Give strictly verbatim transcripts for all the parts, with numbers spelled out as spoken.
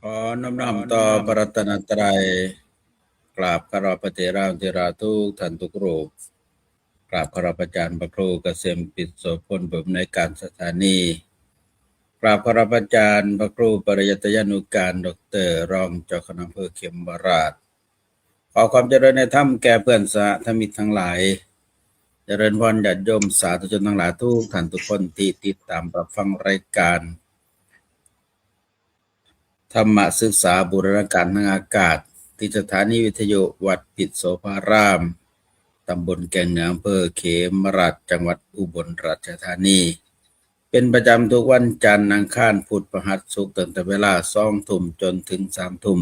ขอน้อมน้อมต่อพระรัตนตรัย กราบคารวะพระเถรานุเถระทุกท่านทุกรูป กราบคารวะอาจารย์พระครูเกษมปิตรโสพล ผู้อำนวยการสถานี กราบคารวะอาจารย์พระครูปริยัตยานุการ ดอกเตอร์ รองเจ้าคณะอำเภอเขมราฐ ขอความเจริญในธรรมแก่เพื่อนสหธรรมิกทั้งหลาย เจริญพรญาติโยมสาธุชนทั้งหลายทุกท่านทุกคนที่ติดตามรับฟังรายการ ธรรมศึกษาบูรณาการทางอากาศ ที่สถานีวิทยุวัดปิตรโสภาราม ตำบลแก่งเหนือ อำเภอเขมราฐ จังหวัดอุบลราชธานี เป็นประจำทุกวันจันทร์ อังคาร พุธ พฤหัส ศุกร์ ตั้งแต่เวลาสองทุ่มจนถึงสามทุ่ม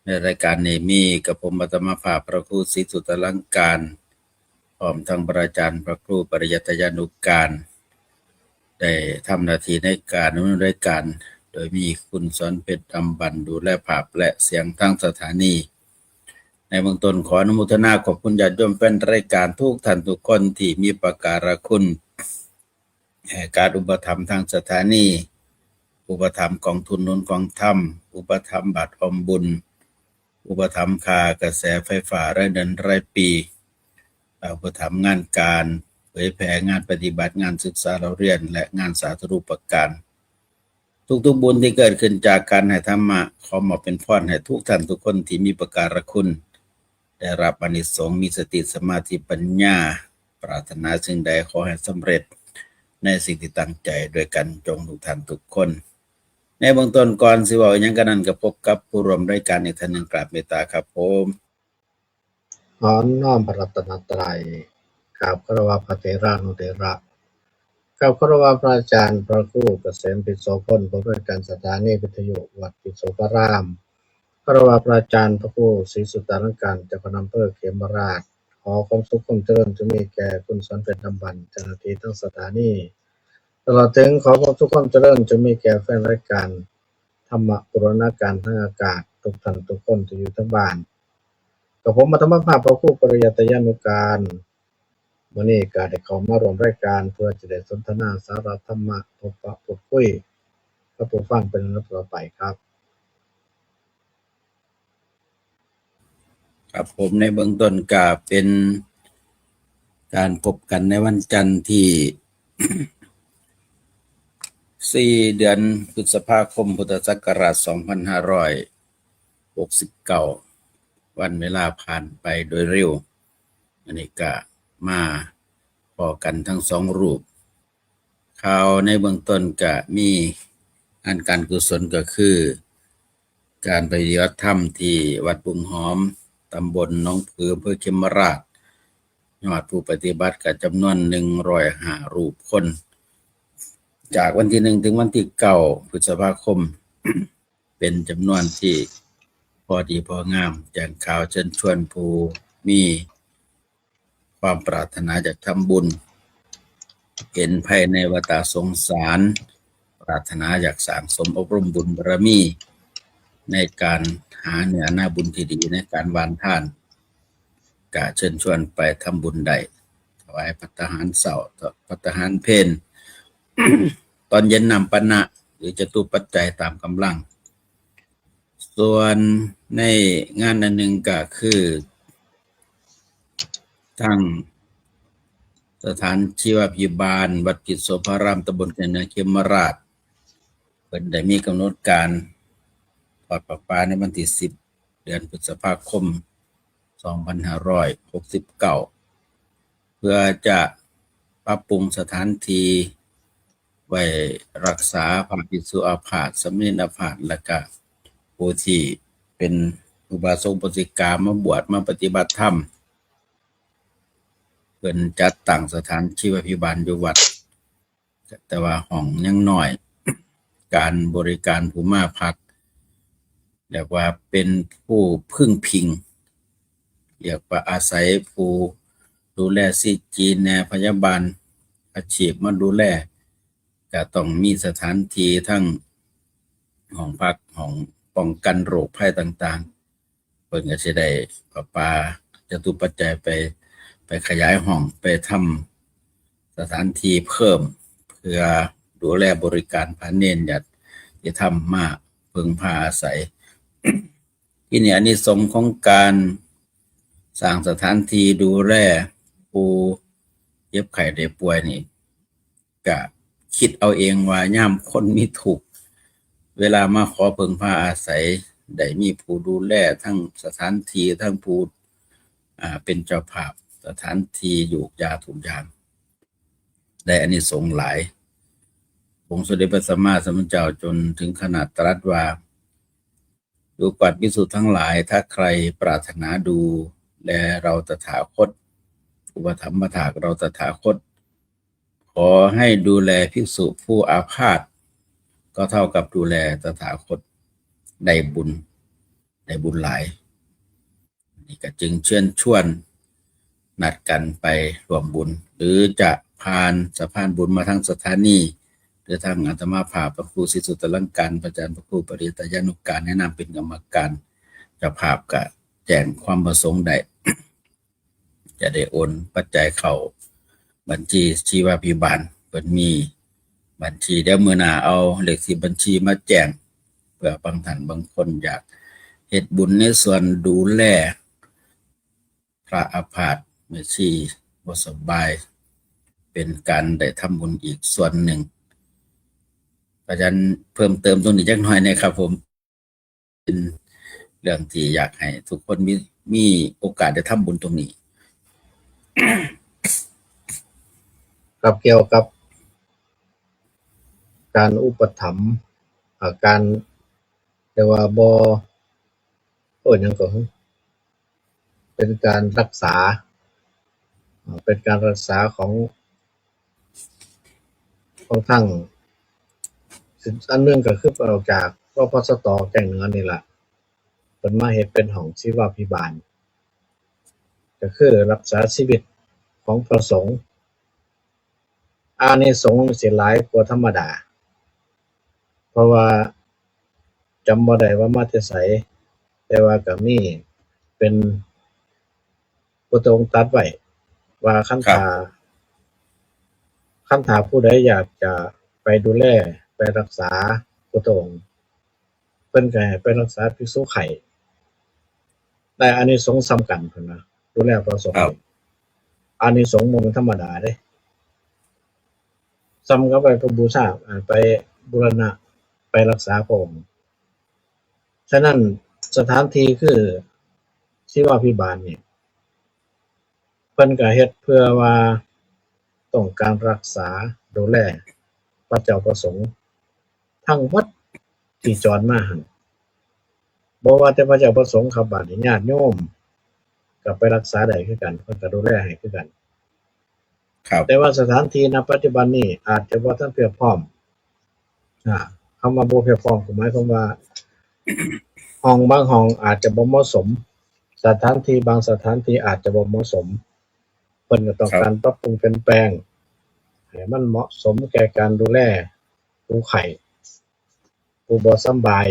ในรายการนี้มีกับผมอาตมาภาพพระครูศรีสุตลังการ พร้อมทั้งพระอาจารย์พระครูปริยัตยานุการ ได้ทำหน้าที่ในการดำเนินรายการ โดยมีคุณสอนเพชรดำบรรดูแลภาพและเสียงทางสถานี ในเบื้องต้นขออนุโมทนาขอบคุณญาติโยมแฟนรายการทุกท่านทุกคนที่มีอุปการะคุณแห่การอุปถัมภ์ทางสถานี อุปถัมภ์กองทุนหนุนกองธรรม อุปถัมภ์บัตรออมบุญ อุปถัมภ์ค่ากระแสไฟฟ้ารายเดือนรายปี อุปถัมภ์งานการเผยแผ่งานปฏิบัติงานศึกษาเล่าเรียน และงานสาธารณูปการ ทุกๆบุญที่เกิดขึ้นจากการให้ธรรมะ ขอมอบเป็นพรให้ทุกท่านทุกคนที่มีอุปการะคุณ ได้รับอานิสงส์ มีสติสมาธิปัญญา ปรารถนาสิ่งใดขอให้สำเร็จในสิ่งที่ตั้งใจด้วยกันจงทุกท่านทุกคน ในเบื้องต้นก่อนสิเว้าอิหยังกะนั้น ก็พบกับผู้ร่วมรายการอีกท่านหนึ่ง กราบเมตตาครับผม ขอน้อมพระรัตนตรัย กราบคารวะพระเถรานุเถระ กราบคารวะพระอาจารย์พระครูเกษมปิตรโสพล ผู้อำนวยการสถานีวิทยุวัดปิตรโสภาราม คารวะพระอาจารย์พระครูศรีสุตลังการ เจ้าคณะอำเภอเขมราฐ ขอความสุขความเจริญจงมีแก่คุณสอนเพชรดำบรร เจ้าหน้าที่ทั้งสถานี ตลอดถึงขอความสุขความเจริญจงมีแก่แฟนรายการธรรมบูรณาการทางอากาศทุกท่านทุกคนที่อยู่ทางบ้าน กับผมอาตมาภาพพระครูปริยัตยานุการ มื้อนี้ก็ได้เข้ามาร่วมรายการเพื่อจะได้สนทนาสาระธรรมะ พบปะพูดคุยกับผู้ฟังเป็นลำดับต่อไปครับ ครับผม ในเบื้องต้นก็เป็นการพบกันในวันจันทร์ที่ สี่ เดือนพฤษภาคม พุทธศักราช สองพันห้าร้อยหกสิบเก้า วันเวลาผ่านไปโดยเร็ว อันนี้ก็มาพ้อกันทั้งสองรูป ข่าวในเบื้องต้นก็มีงานการกุศลก็คือ การปฏิบัติธรรมที่วัดบุงหอม ตำบลหนองผือ อำเภอเขมราฐ ยอดผู้ปฏิบัติก็จำนวนหนึ่งร้อยห้ารูปคน จากวันที่หนึ่งถึงวันที่เก้าพฤษภาคม เป็นจำนวนที่พอดีพองาม แจ้งข่าวเชิญชวนผู้มีความปรารถนาอยากทำบุญ เห็นภัยในวัฏสงสาร ปรารถนาอยากสั่งสมอบรมบุญบารมี ในการหาเนื้อนาบุญที่ดีในการหว่านทาน ก็เชิญชวนไปทำบุญได้ ถวายภัตตาหารเช้า ภัตตาหารเพล ตอนเย็นน้ำปานะ หรือจตุปัจจัยตามกำลัง ส่วนในงานอันหนึ่งก็คือ ทางสถานชีวาภิบาล วัดปิตรโสภาราม ตำบลแก่งเหนือ เขมราฐ เพิ่นได้มีกำหนดการทอดประปาในวันที่สิบ เดือนพฤษภาคม สองพันห้าร้อยหกสิบเก้า เพื่อจะปรับปรุงสถานที่ไว้รักษาพระภิกษุอาพาธ สามเณรอาพาธ และก็ผู้ที่เป็นอุบาสกอุบาสิกามาบวชมาปฏิบัติธรรม เพิ่นจัดตั้งสถานชีวาภิบาลอยู่วัด แต่ว่าห้องยังน้อย การบริการผู้มาพัก เรียกว่าเป็นผู้พึ่งพิง เรียกว่าอาศัยผู้ดูแล ซีจี แหน่ พยาบาลอาชีพมาดูแล ก็ต้องมีสถานที่ทั้งห้องพัก ห้องป้องกันโรคภัยต่างๆ เพิ่นก็สิได้เอาปาจตุปัจจัยไป ไปขยายห้อง ไปทำสถานที่เพิ่ม เพื่อดูแลบริการพระเณรญาติธรรมมา พึ่งพาอาศัย ที่นี่อานิสงส์ของการสร้างสถานที่ดูแลผู้เจ็บไข้ได้ป่วยนี่ ก็คิดเอาเองว่ายามคนมีทุกข์ เวลามาขอพึ่งพาอาศัย ได้มีผู้ดูแลทั้งสถานที่ทั้งผู้ อ่า เป็นเจ้าภาพสถานที่ยูกยาทุกอย่าง ได้อานิสงส์หลาย องค์สมเด็จพระสัมมาสัมพุทธเจ้าจนถึงขนาดตรัสว่า ดูก่อนภิกษุทั้งหลาย ถ้าใครปรารถนาดูแลเราตถาคต อุปถัมภ์ถากเราตถาคต ขอให้ดูแลภิกษุผู้อาพาธ ก็เท่ากับดูแลตถาคต ได้บุญ ได้บุญหลาย นี่ก็จึงเชิญชวนนัดกันไปร่วมบุญ หรือจะผ่านสะพานบุญมาทางสถานี หรือทางอาตมาภาพพระครูศรีสุตลังการ พระอาจารย์พระครูปริตยานุการ แนะนำเป็นกรรมการ เจ้าภาพก็แจ้งความประสงค์ได้ จะได้โอนปัจจัยเข้าบัญชีชีวาภิบาล เพิ่นมีบัญชี เดี๋ยวมื้อหน้าเอาเลขที่บัญชีมาแจ้ง เพื่อบางท่านบางคนอยากเฮ็ดบุญในส่วนดูแลพระอาพาธแม่ชีบ่สบาย เป็นการได้ทำบุญอีกส่วนหนึ่ง อาจารย์เพิ่มเติมตรงนี้จักหน่อยนะครับผม เป็นเรื่องที่อยากให้ทุกคนมี มีโอกาสได้ทำบุญตรงนี้ ครับ เกี่ยวกับการอุปถัมภ์ อ่า การ เรียกว่าบ่ เอิ้นหยังก็ เป็นการรักษา อ่า เป็นการรักษาของ ของทาง อันหนึ่งก็คือเอาจาก รพสต แก้งเหนือนี่ล่ะ เพิ่นมาเฮ็ดเป็นห้องชีวาภิบาล ก็คือรักษาชีวิตของพระสงฆ์ อานิสงส์สิหลายกว่าธรรมดา เพราะว่าจำบ่ได้ว่ามาแต่ไส แต่ว่าก็มีเป็นพุทธองค์ตรัสไว้ว่าคัน ครับ ถ้า คันถ้าผู้ใดอยากจะไปดูแล ไปรักษาพุทธองค์ เพิ่นก็ให้ไปรักษาภิกษุไข้ ได้อานิสงส์ส่ำกันเพิ่นว่า ดูแลพระสงฆ์ ครับ อานิสงส์บ่แม่นธรรมดาเด้ ส่ำกับไปบูชา อ่า ไปบูรณะ ไปรักษาพระองค์ ฉะนั้นสถานที่คือชีวาภิบาลนี่ เพิ่นก็เฮ็ดเพื่อว่าต้องการรักษาดูแลพระเจ้าพระสงฆ์ทั้งหมดที่จรมาหั่น บ่ว่าแต่พระเจ้าพระสงฆ์ครับ บาดนี้ญาติโยมก็ไปรักษาได้คือกัน เพิ่นก็ดูแลให้คือกัน ครับ แต่ว่าสถานที่ ณ ปัจจุบันนี้อาจจะบ่ทันเพียบพร้อม อ่า คำว่าบ่เพียบพร้อมก็หมายความว่า ห้องบางห้องอาจจะบ่เหมาะสม สถานที่บางสถานที่อาจจะบ่เหมาะสม เพิ่นก็ต้อง ครับ การปรับปรุงเปลี่ยนแปลง ให้มันเหมาะสมแก่การดูแลผู้ไข้ ผู้บ่สำบาย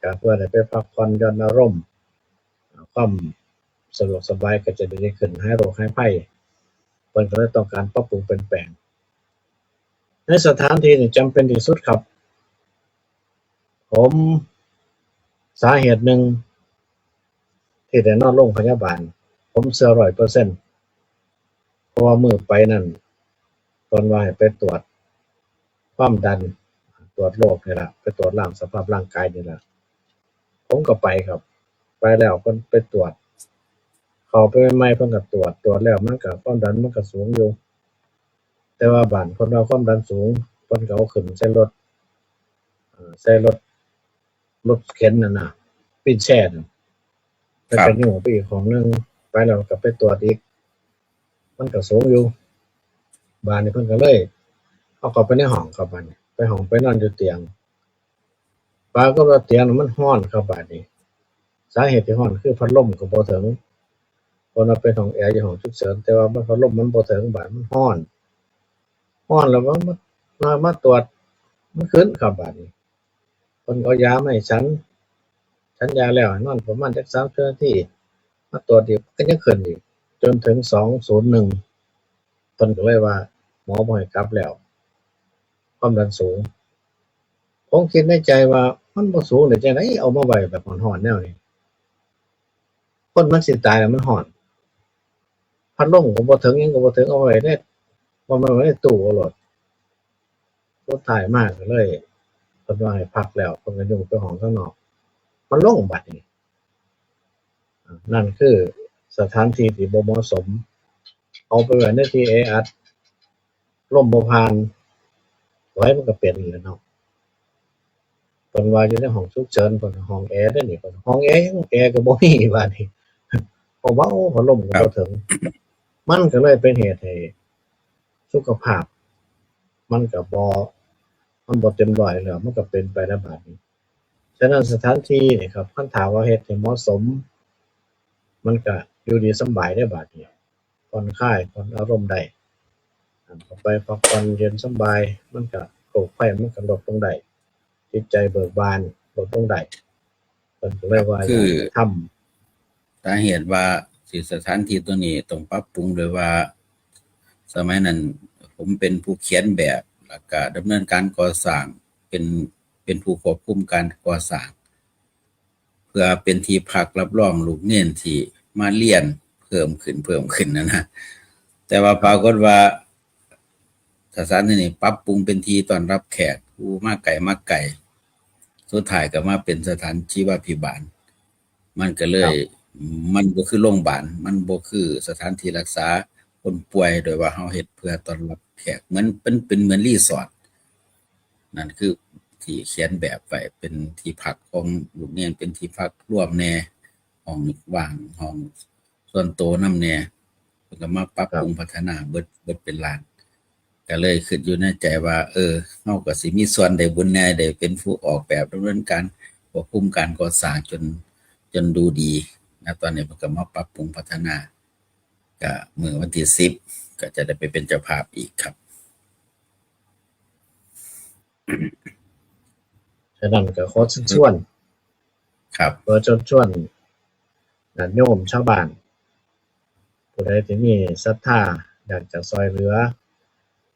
ก็เพื่อได้ไปพักผ่อนหย่อนอารมณ์ ความสะดวกสบายก็จะได้ขึ้น หายโรคหายภัย เพิ่นก็เลยต้องการปรับปรุงเปลี่ยนแปลง ในสถานที่นี่จำเป็นที่สุดครับ ผม สาเหตุหนึ่งที่ได้นอนโรงพยาบาล ผมเชื่อร้อยเปอร์เซ็นต์ เพราะว่ามื้อไปนั่น เพิ่นว่าให้ไปตรวจความดัน ตรวจโรคนี่ล่ะ ไปตรวจร่างสภาพร่างกายนี่ล่ะ ผมก็ไปครับ ไปแล้วเพิ่นไปตรวจ เข้าไปใหม่ๆ เพิ่นก็ตรวจ ตรวจแล้วมันก็ความดันมันก็สูงอยู่ แต่ว่าบาดเพิ่นว่าความดันสูง เพิ่นก็เอาขึ้นใส่รถ เอ่อ ใส่รถ รถเข็นนั่นน่ะ wheelchair น่ะ แล้ว ครั ก็ บ หิ้วไปอีกห้องหนึ่ง ไปแล้วก็ไปตรวจอีก มันก็สูงอยู่ บาดนี้เพิ่นก็เลยเอาเข้าไปในห้องครับ บาดนี้ไปห้อง ไปนอนอยู่เตียง ปรากฏว่าเตียงน่ะมันร้อนครับ บาดนี้ สาเหตุที่ร้อนคือพัดลมก็บ่ถึง เพราะว่าเป็นห้องแอร์อยู่ห้องฉุกเฉิน แต่ว่ามันพัดลมมันบ่ถึง บาดมันร้อน ร้อนแล้วมันมา มา มาตรวจ มันขึ้นครับ บาดนี้ เพิ่นเอายามาให้ฉัน ฉันยาแล้วให้นอนประมาณจักสามสิบนาที มาตรวจอีก ก็ยังขึ้นอีก จนถึงสองศูนย์หนึ่ง เพิ่นก็เลยว่า หมอบ่ให้กลับแล้ว ความดันสูง ผมคิดในใจว่ามันบ่สูงได้จังได๋ เอามาไว้แบบฮ้อนๆแนวนี้ คนมันสิตายแล้วมันฮ้อน พัดลมก็บ่ถึง หยังก็บ่ถึง เอาไว้ใน ว่ามันไว้ในตู้เอาโลด สุดท้ายมาก็เลย เพิ่นว่าให้พักแล้ว เพิ่นก็ย่างไปห้องข้างนอก มันลงบัดนี้ นั่นคือสถานที่ที่บ่เหมาะสม เอาไปไว้ในที่แออัด ลมบ่ผ่าน ไว้มันก็เป็นแหละเนาะ เพิ่นว่าอยู่ในห้องฉุกเฉิน เพิ่นห้องแอร์เด้อนี่ เพิ่นห้องแอร์ ยังแอร์ก็บ่มีบาดนี้ เพราะว่า โอ้ พัดลมก็บ่ถึง มันก็เลยเป็นเหตุให้สุขภาพ มันก็บ่ มันบ่เต็มร้อยแล้ว มันก็เป็นไปแล้วบาดนี้ ฉะนั้นสถานที่นี่ครับ คันถ้าว่าเฮ็ดให้เหมาะสม มันก็อยู่ดีสำบายได้บาดนี้ ผ่อนคลาย ผ่อนอารมณ์ได้ เข้าไปพักผ่อนเย็นสำบาย มันก็ โรคภัยมันก็ลดลงได้ จิตใจเบิกบานลดลงได้ เพิ่นก็เลยว่า คือ อยากให้ทำ สาเหตุว่าสิสถานที่ตัวนี้ต้องปรับปรุงโดยว่า สมัยนั้นผมเป็นผู้เขียนแบบ แล้วก็ดำเนินการก่อสร้าง เป็น เป็นผู้ควบคุมการก่อสร้าง เพื่อเป็นที่พักรับรองลูกเณรที่มาเรียนเพิ่มขึ้น เพิ่มขึ้นนะนะ แต่ว่าปรากฏว่า สถานที่นี้ปรับปรุงเป็นที่ต้อนรับแขกผู้มาไกลมาไกล สุดท้ายก็มาเป็นสถานชีวาภิบาล มันก็เลย ครับ มันบ่คือโรงบาล มันบ่คือสถานที่รักษาคนป่วย โดยว่าเฮาเฮ็ดเพื่อต้อนรับแขก เหมือนเป็น เป็นเหมือนรีสอร์ท นั่นคือที่เขียนแบบไว้ เป็นที่พักของลูกเณร เป็นที่พักรวมแน่ ห้องว่าง ห้องส่วนตัวนำแน่ เพิ่นก็มาปรับปรุง ครับ พัฒนาเบิด เบิดเป็นล้าน ก็เลยคิดอยู่ในใจว่า เออ เฮาก็สิมีส่วนได้บุญแน่ ได้เป็นผู้ออกแบบดำเนินการควบคุมการก่อสร้างจน จนดูดีนะ ตอนนี้เพิ่นก็มาปรับปรุงพัฒนา ก็มื้อวันที่สิบ ก็จะได้ไปเป็นเจ้าภาพอีกครับ ฉะนั้นก็ขอเชิญชวน ครับ ขอเชิญชวนญาติโยมชาวบ้าน ผู้ใดที่มีศรัทธา อยากจะซ่อยเหลือ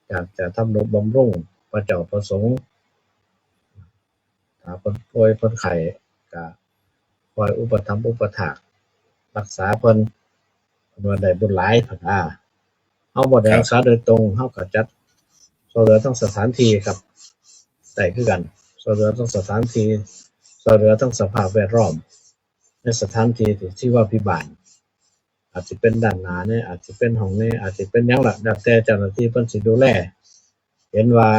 อยากจะทำนุบำรุงพระเจ้าพระสงฆ์ ถ้าเพิ่นป่วยเพิ่นไข้ ก็คอยอุปถัมภ์อุปถากรักษาเพิ่น เพิ่นว่าได้บุญหลาย เพิ่นว่า เฮาบ่ได้ ครับ รักษาโดยตรง เฮาก็จัดซ่อยเหลือทั้งสถานที่ครับ ได้คือกัน ซ่อยเหลือทั้งสถานที่ ซ่อยเหลือทั้งสภาพแวดล้อม ในสถานที่ที่ชีวาภิบาล อาจสิเป็นด้านหน้าแน่ อาจสิเป็นห้องแน่ อาจสิเป็นหยังล่ะ แล้วแต่เจ้าหน้าที่เพิ่นสิดูแล เห็นว่า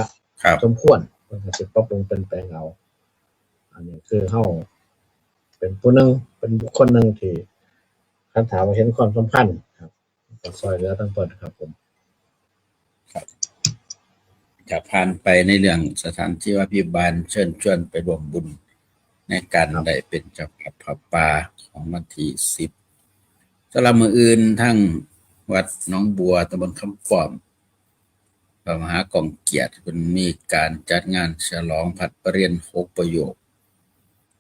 ครับ สมควร เพิ่นก็สิปรับปรุงเปลี่ยนแปลงเอา อันนี้คือเฮาเป็นผู้หนึ่ง เป็นบุคคลหนึ่งที่ คันถามว่าเห็นความสำคัญครับ ก็ซ่อยเหลือทั้งเพิ่นครับผม ครับ จะผ่านไปในเรื่องสถานชีวาภิบาล เชิญชวนไปร่วมบุญในการ ครับ ได้เป็นเจ้าภาพผ้าป่าของวันที่สิบ สำหรับมื้ออื่นทางวัดหนองบัว ตำบลคำป้อม พระมหากองเกียรติ เพิ่นมีการจัดงานฉลองผัดประเรียนหกประโยค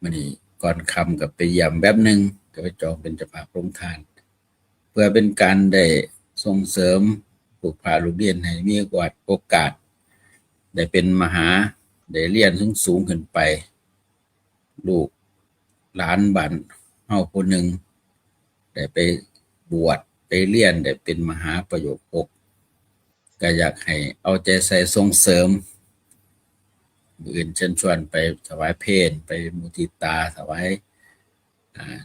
มื้อนี้ก่อนค่ำก็ไปเยี่ยมแป๊บหนึ่ง ก็ไปจองเป็นเจ้าภาพโรงทาน เพื่อเป็นการได้ส่งเสริมลูกพระลูกเณรให้มีโอกาส โอกาสได้เป็นมหา ได้เรียนสูงๆขึ้นไป ลูกหลานบ้านเฮาผู้หนึ่ง ได้ไปบวช ไปเรียน ได้เป็นมหาประโยคหก ก็อยากให้เอาใจใส่ส่งเสริม มื้ออื่นเชิญชวนไปถวายเพล ไปมุทิตา ถวาย อ่า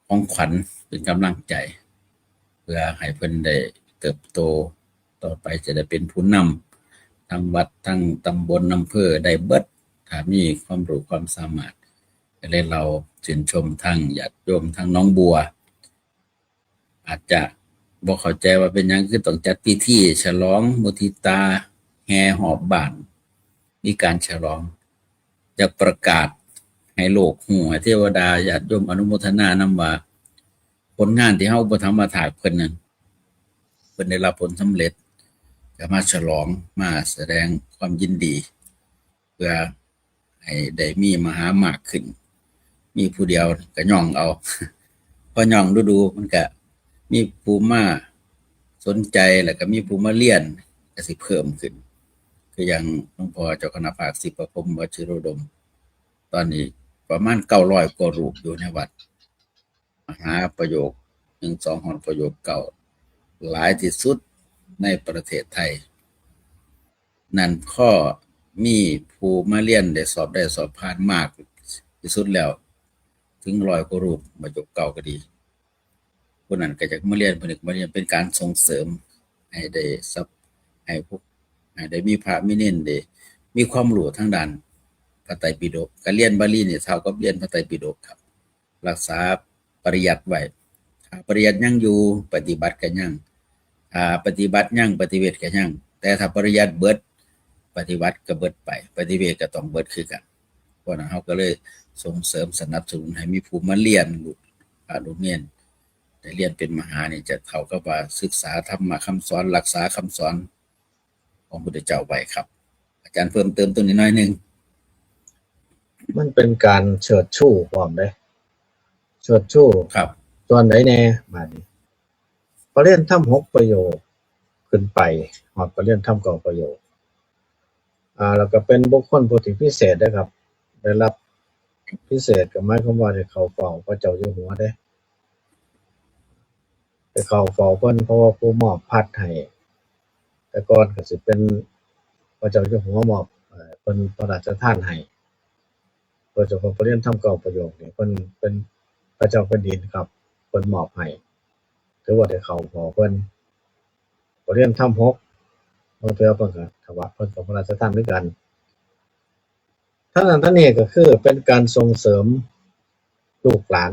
ของขวัญเป็นกำลังใจ เพื่อให้เพิ่นได้เติบโตต่อไป จะได้เป็นผู้นำทั้งวัด ทั้งตำบล อำเภอ ได้เบิด ถ้ามีความรู้ความสามารถ ก็เลยเฮาชื่นชมทั้งญาติโยมทั้งหนองบัว อาจจะบ่เข้าใจว่าเป็นหยังคือต้องจัดพิธีฉลองมุทิตา แห่ฮอบบ้าน มีการฉลอง อยากประกาศให้โลกฮู้ ให้เทวดาญาติโยมอนุโมทนานำว่า ผลงานที่เฮาอุปถัมภ์มาถากเพิ่นนั้น เพิ่นได้รับผลสำเร็จ ก็มาฉลอง มาแสดงความยินดี เพื่อให้ได้มีมหามากขึ้น มีผู้เดียวก็ย่องเอา พอย่องดูๆ มันก็มีผู้มาสนใจ แล้วก็มีผู้มาเรียน ก็สิเพิ่มขึ้น คืออย่างหลวงพ่อเจ้าคณะภาคสิบ พระพรหมวชิโรดม ตอนนี้ประมาณเก้าร้อยกว่ารูปอยู่ในวัด มหาประโยค หนึ่งสอง ฮอดประโยคเก้า หลายที่สุดในประเทศไทย นั่นข้อมีผู้มาเรียนได้สอบได้สอบผ่านมากที่สุดแล้ว ถึงร้อยกว่ารูป ประโยคเก้าก็ดี ผู้นั้นก็อยากมาเรียน ผู้นี้ก็มาเรียน เป็นการส่งเสริมให้ได้สับ ให้พวก ให้ได้มีพระมีเณรได้มีความรู้ทางด้านพระไตรปิฎก การเรียนบาลีนี่เท่ากับเรียนพระไตรปิฎกครับ รักษาปริยัติไว้ ถ้าปริยัติยังอยู่ ปฏิบัติก็ยัง ถ้าปฏิบัติยัง ปฏิเวทก็ยัง แต่ถ้าปริยัติเบิด ปฏิบัติก็เบิดไป ปฏิเวทก็ต้องเบิดคือกัน เพราะนั้นเราก็เลยส่งเสริมสนับสนุนให้มีผู้มาเรียน ลูกพระลูกเณรได้เรียนเป็นมหานี่ จะเท่ากับว่าศึกษาธรรมะคำสอน รักษาคำสอนของพุทธเจ้าไว้ครับ อาจารย์เพิ่มเติมตรงนี้หน่อยหนึ่ง มันเป็นการเชิดชูพร้อมเด้ เชิดชู ครับ ส่วนใดแน่บาดนี้ ประเรียนธรรมหกประโยคขึ้นไป ฮอดประเรียนธรรมเก้าประโยค อ่า แล้วก็เป็นบุคคลผู้ที่พิเศษนะครับ ได้รับพิเศษก็หมายความว่าได้เข้าเฝ้าพระเจ้าอยู่หัวเด้ ได้เข้าเฝ้าเพิ่น เพราะว่าผู้มอบพัดให้ แต่ก่อนก็สิเป็นพระเจ้าอยู่หัวมอบ เอ่อ เพิ่นพระราชทานให้ โดยเฉพาะประเรียนธรรมเก้าประโยคนี่ เพิ่นเป็นพระเจ้าแผ่นดินครับ เพิ่นมอบให้ ถือว่าได้เข้าเฝ้าเพิ่น ประเรียนธรรมหก บางเทื่อเพิ่นก็ถวาย เพิ่นก็พระราชทานคือกัน ทั้งนั้นทั้งนี้ก็คือเป็นการส่งเสริมลูกหลาน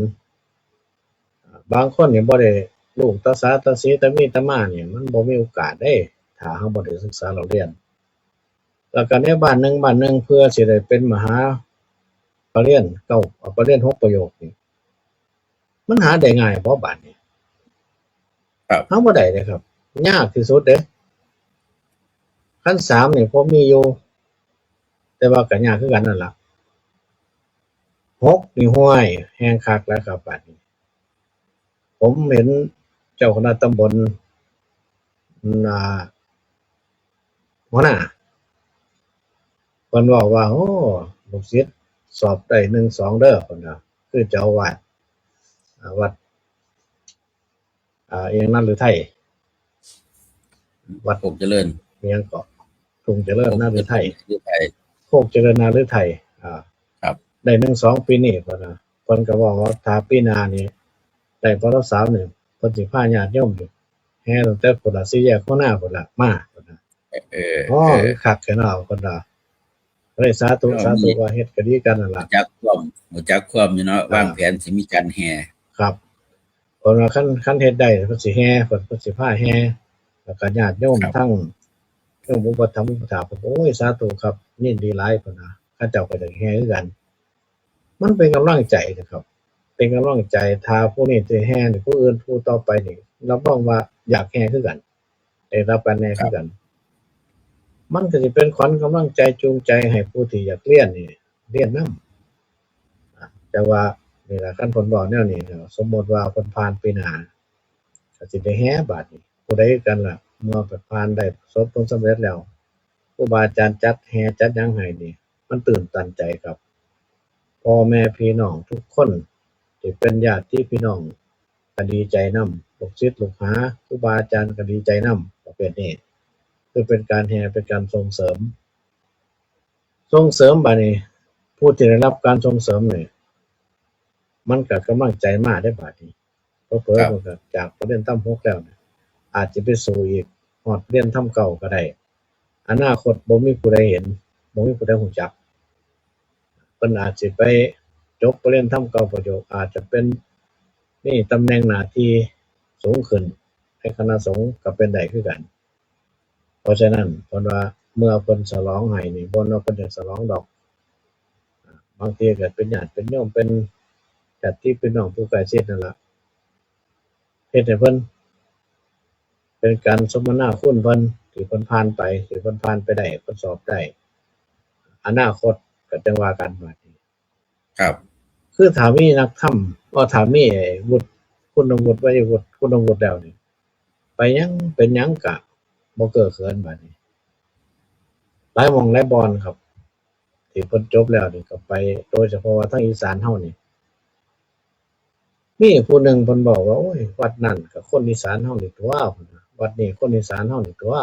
บางคนนี่บ่ได้ ลูกตาสาตาสีตามีตามานี่ มันบ่มีโอกาสเด้ ถ้าเราบ่ได้ศึกษาเราเรียน แล้วก็ในบ้านหนึ่งบ้านหนึ่ง เพื่อสิได้เป็นมหาประเรียนเก้า ประเรียนหกประโยคนี่ มันหาได้ง่ายบ่บาดนี้ ครับ หาบ่ได้เลยครับ ยากที่สุดเด้ คันสามนี่พอมีอยู่ แต่ว่าก็ยากคือกันนั่นล่ะ หกนี่ห้วย แฮงคักแล้วครับบาดนี้ ผมเห็นเจ้าคณะตำบล อ่า หัวหน้า เพิ่นเว้าว่า โอ้ ลูกศิษย์สอบได้หนึ่งสองเด้อ เพิ่นว่า คือเจ้าอาวาส อ่า วัด อ่า อีหยังนาฤทัย วัด โคกเจริญ อีหยังเกาะ ทุ่งเจริญนาฤทัย ฤทัย โคกเจริญนาฤทัย อ่า ครับ ได้หนึ่งสองปีนี้ เพิ่นว่า เพิ่นก็บอกว่าถ้าปีหน้านี่ ได้ป.สาม นี่ เพิ่นสิพาญาติโยมนี่ แห่ตั้งแต่พุ้นล่ะ สี่แยกหัวหน้าพุ้นล่ะ มา เพิ่นว่า เออ อ๋อ เออ คือคักแท้เนาะ เพิ่นว่า เลยสาธุ ก็มี สาธุ ว่าเฮ็ดก็ดีกันนั่นล่ะ จักความ รู้จักความอยู่เนาะ อ่า วางแผนสิมีการแห่ ครับ เพิ่นว่าคัน คันเฮ็ดได้เพิ่นสิแห่ เพิ่น เพิ่นสิพาแห่ แล้วก็ญาติโยม ครับ ทั้งโยมอุปถัมภ์อุปถากเพิ่น โอ้ย สาธุครับ ยินดีหลาย เพิ่นว่า เขาเจ้าก็อยากแห่คือกัน มันเป็นกำลังใจนะครับ เป็นกำลังใจ ถ้าผู้นี้สิแห่นี่ ผู้อื่นผู้ต่อไปนี่ รับรองว่าอยากแห่คือกัน ได้รับการแห่คือกัน มันก็สิเป็นขวัญกำลังใจจูงใจให้ผู้ที่อยากเรียนนี่ เรียนนำ แต่ว่านี่ล่ะ คันเพิ่นเว้าแนวนี้เนาะ สมมุติว่าเพิ่นผ่านปีหน้า ก็สิได้แห่บาดนี้ ผู้ใดคือกันล่ะ เมื่อผ่านได้ประสบผลสำเร็จแล้ว ครูบาอาจารย์จัดแห่จัดหยังให้นี่ มันตื่นตันใจครับ พ่อแม่พี่น้องทุกคนที่เป็นญาติพี่น้องก็ดีใจนำ ลูกศิษย์ลูกหา ครูบาอาจารย์ก็ดีใจนำ ประเภทนี้ คือเป็นการแห่ เป็นการส่งเสริม ส่งเสริมบาดนี้ ผู้ที่ได้รับการส่งเสริมนี่ มันก็กำลังใจมาได้บาดนี้ เผลอๆ ครับ มันก็จากประเรียนธรรมหกแล้วเนี่ย อาจจะไปสู่อีก ฮอดประเรียนธรรมเก้าก็ได้ อนาคตบ่มีผู้ใดเห็น บ่มีผู้ใดรู้จัก เพิ่นอาจสิไปจบประเรียนธรรมเก้าประโยค อาจจะเป็น มีตำแหน่งหน้าที่สูงขึ้น ในคณะสงฆ์ก็เป็นได้คือกัน เพราะฉะนั้นเพิ่นว่าเมื่อเพิ่นฉลองให้นี่ บ่แม่นว่าเพิ่นจะฉลองดอก บางทีก็เป็นญาติเป็นโยม เป็นญาติพี่น้องผู้ใกล้ชิดนั่นล่ะ เฮ็ดให้เพิ่น เป็นการสมนาคุณเพิ่น ที่เพิ่นผ่านไป ที่เพิ่นผ่านไปได้ เพิ่นสอบได้ อนาคตก็จั่งว่ากันบาดนี้ ครับ คือถ้ามีนักธรรม ก็ถ้ามีวุฒิ คุณวุฒิ วัยวุฒิ คุณวุฒิแล้วนี่ ไปหยัง เป็นหยังก็บ่เก้อเขินบาดนี้ หลายหม่องหลายบ่อนครับ ที่เพิ่นจบแล้วนี่ก็ไป โดยเฉพาะว่าทางอีสานเฮานี่ มีผู้หนึ่งเพิ่นบอกว่า โอ้ย วัดนั่นก็คนอีสานเฮานี่ตั๊ว วัดนี้คนอีสานเฮานี่ตั๊ว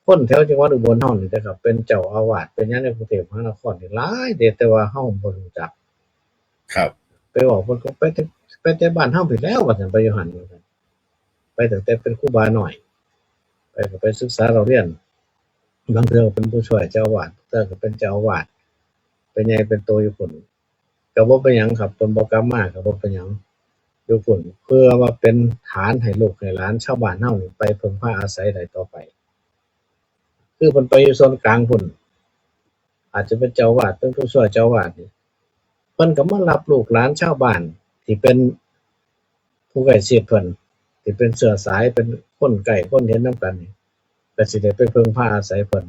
คนแถวจังหวัดอุบลเฮานี่นะครับ เป็นเจ้าอาวาส เป็นหยังในกรุงเทพมหานครนี่หลายเด้ แต่ว่าเฮาบ่รู้จัก ครับ ไปบอกเพิ่นก็ไปแต่ ไปแต่บ้านเฮาพี้แหล้ว ว่าซั่น ไปอยู่หั่น ว่าซั่น ไปตั้งแต่เป็นครูบาน้อย ไปก็ไปศึกษาเล่าเรียน บางเทื่อก็เป็นผู้ช่วยเจ้าอาวาส บางเทื่อก็เป็นเจ้าอาวาส เป็นใหญ่เป็นโตอยู่พุ้น ก็บ่เป็นหยังครับ เพิ่นบ่กลับมาก็บ่เป็นหยัง อยู่พุ้น เพื่อว่าเป็นฐานให้ลูกให้หลานชาวบ้านเฮานี่ไปพึ่งพาอาศัยได้ต่อไป คือเพิ่นไปอยู่ส่วนกลางพุ้น อาจจะเป็นเจ้าอาวาส เป็นผู้ช่วยเจ้าอาวาสนี่ เพิ่นก็มารับลูกหลานชาวบ้านที่เป็นผู้ใกล้ชิดเพิ่น ที่เป็นเชื้อสาย เป็นคนใกล้คนเห็นนำกันนี่ ก็สิได้ไปพึ่งพาอาศัยเพิ่น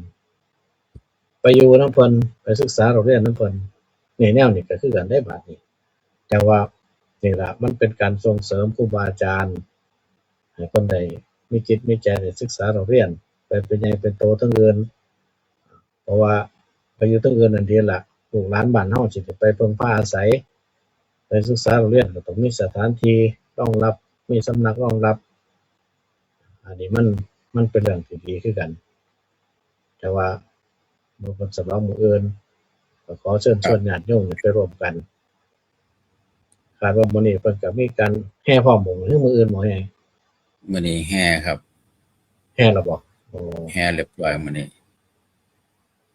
ไปอยู่นำเพิ่น ไปศึกษาเล่าเรียนนำเพิ่น นี่แนวนี้ก็คือกันได้บาดนี้ แต่ว่านี่ล่ะ มันเป็นการส่งเสริมครูบาอาจารย์ ให้เพิ่นได้มีจิตมีใจได้ศึกษาเล่าเรียน ไปเป็นใหญ่เป็นโตทางอื่น เพราะว่าไปอยู่ทางอื่นนั่นดีล่ะ ลูกหลานบ้านเฮาสิได้ไปพึ่งพาอาศัย ไปศึกษาเล่าเรียนก็ต้องมีสถานที่รองรับ มีสำนักรองรับ อันนี้มัน มันเป็นเรื่องที่ดีคือกัน แต่ว่ามื้อเพิ่นสำหรับมื้ออื่น ก็ขอเชิญชวนญาติโยมไปร่วมกัน คาดว่ามื้อนี้เพิ่นก็มีการแห่พร้อมบ่ หรือมื้ออื่นบ่แห่ มื้อนี้แห่ครับ แห่แล้วบ่ โอ้ แห่เรียบร้อยมื้อนี้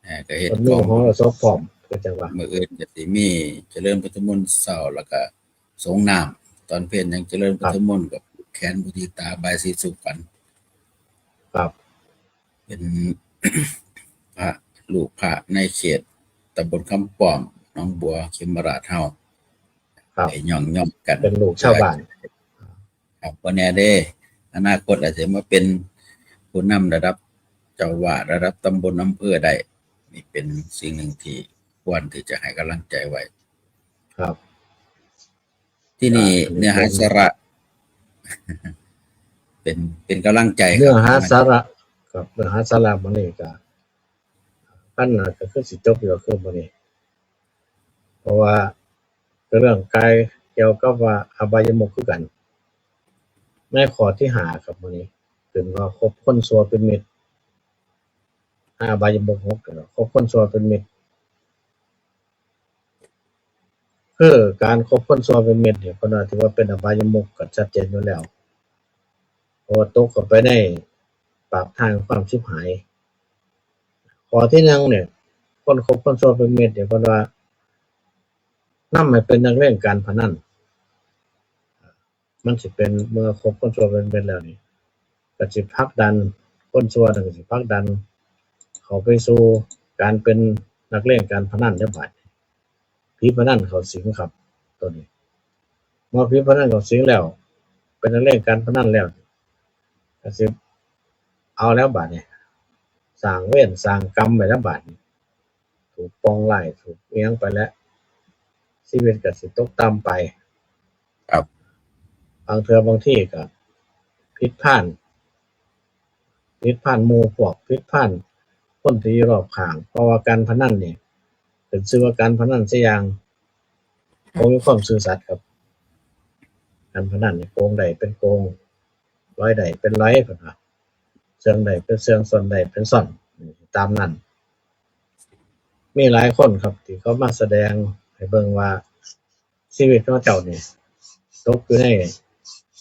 แห่ก็เฮ็ด เพิ่นมี ของ มหรสพพร้อม ก็จังว่า มื้ออื่นก็สิมีเจริญพุทธมนต์เช้า แล้วก็สรงน้ำ ตอนเพลยังเจริญพุทธมนต์กับแขนบูชาตาบายสีสู่ขวัญ ครับ เป็น พระ ลูกพระในเขตตำบลคำป้อม หนองบัว เขมราฐเฮา ครับ ได้ย่องย่องกัน เป็นลูกชาวบ้าน ครับ บ่แน่เด้ อนาคตอาจจะมาเป็นผู้นำระดับเจ้าอาวาส ระดับตำบลอำเภอได้ นี่เป็นสิ่งหนึ่งที่ควรที่จะให้กำลังใจไว้ ครับ ที่นี่ อ่า เนื้อหาสาระ เป็น เป็นกำลังใจครับ เนื้อหาสาระ ครับ เนื้อหาสาระมื้อนี้ก็ อันนั้นก็คือสิจบอยู่ คือมื้อนี้ เพราะว่าเรื่องกายเกี่ยวกับว่าอบายมุขคือกัน ในข้อที่ห้าครับ มื้อนี้ ขึ้นว่าคบคนชั่วเป็นมิตร อบายมุขหก คบคนชั่วเป็นมิตร คือการคบคนชั่วเป็นมิตรเนี่ย เพิ่นว่าถือว่าเป็นอบายมุขก็ชัดเจนอยู่แล้ว เพราะว่าตกเข้าไปในปากทางความชิบหาย ข้อที่หนึ่งเนี่ย คนคบคนชั่วเป็นมิตรเนี่ย เพิ่นว่านำให้เป็นนักเล่นการพนัน มันสิเป็น เมื่อคบคนชั่วเป็นมิตรแล้วนี่ ก็สิผลักดัน คนชั่วนั่นก็สิผลักดัน เข้าไปสู่การเป็นนักเล่นการพนันเด้อบาดนี้ ผีพนันเข้าสิงครับ ตัวนี้ เมื่อผีพนันเข้าสิงแล้ว เป็นนักเล่นการพนันแล้ว ก็สิเอาแล้วบาดนี้ สร้างเวรสร้างกรรมไปแล้วบาดนี้ ถูกปองร้าย ถูกอิหยังไปแล้ว ชีวิตก็สิตกต่ำไป ครับ บางเทื่อบางทีก็ผิดพลาด ผิดพลาดหมู่พวก ผิดพลาดคนที่อยู่รอบข้าง เพราะว่าการพนันนี่ ขึ้นชื่อว่าการพนันซะอย่าง บ่มีความซื่อสัตย์ครับ การพนันนี่โกงได้เป็นโกง ร้อยได้เป็นร้อย เพิ่นว่า เซิ่งได้เป็นเซิ่ง ซ่อนได้เป็นซ่อน ตามนั้น มีหลายคนครับ ที่เขามาแสดงให้เบิ่งว่า ชีวิตของเจ้านี่ ตกอยู่ใน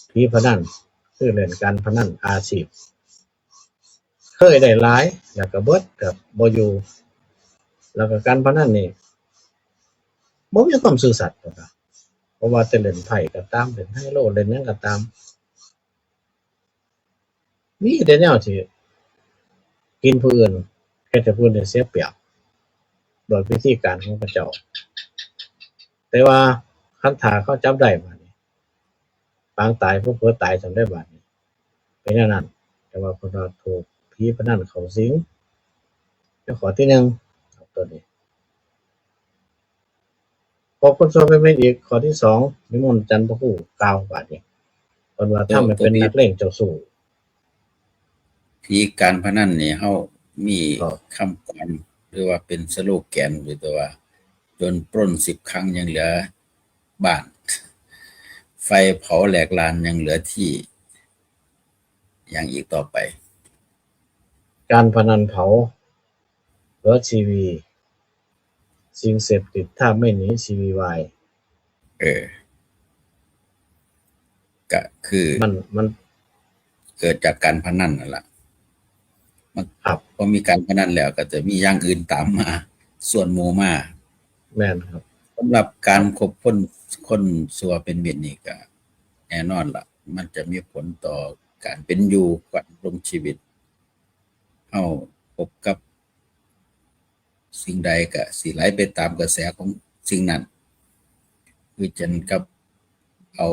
ผีพนัน คือเล่นการพนันอาชีพ เคยได้หลาย แล้วก็เบิด ก็บ่อยู่ แล้วก็การพนันนี่ บ่มีความซื่อสัตย์ เพราะว่าจะเล่นไพ่ก็ตาม เล่นไฮโล เล่นหยังก็ตาม มีแต่แนวที่กินผู้อื่น เฮ็ดให้ผู้อื่นได้เสียเปรียบ โดยวิธีการของเขาเจ้า แต่ว่าคันถ้าเขาจับได้บาดนี้ ปางตาย ผู้เผลอตายซ้ำได้บาดนี้ เป็นแนวนั้น แต่ว่าเพิ่นว่าถูกผีพนันเข้าสิง ในข้อที่หนึ่ง ครับ ตัวนี้ พอคนชั่วเป็นมิตรอีก ข้อที่สอง นิมนต์จันทร์พระครูกล่าวบาดนี้ เพิ่นว่าทำให้เป็นนักเลงเจ้าชู้ ผีการพนันนี่ เฮา มี ครับ คำกลอน หรือว่าเป็นสโลแกนอยู่ตัวว่า จนปล้นสิบครั้งยังเหลือบ้าน ไฟเผาแหลกลานยังเหลือที่ อย่างอีกต่อไป การพนันเผาเหลือชีวี สิ่งเสพติดถ้าไม่หนีชีวีวาย เออ ก็คือ มันมัน เกิดจากการพนันนั่นแหละ มัน ครับ พอมีการพนันแล้วก็จะมีอย่างอื่นตามมา ส่วนหมู่มา แม่นครับ สำหรับการคบคนคนชั่วเป็นมิตรนี่ก็แน่นอนล่ะ มันจะมีผลต่อการเป็นอยู่การดำรงชีวิต เฮาพบกับสิ่งใดก็สิไหลไปตามกระแสของสิ่งนั้น คือจั่งกับเอา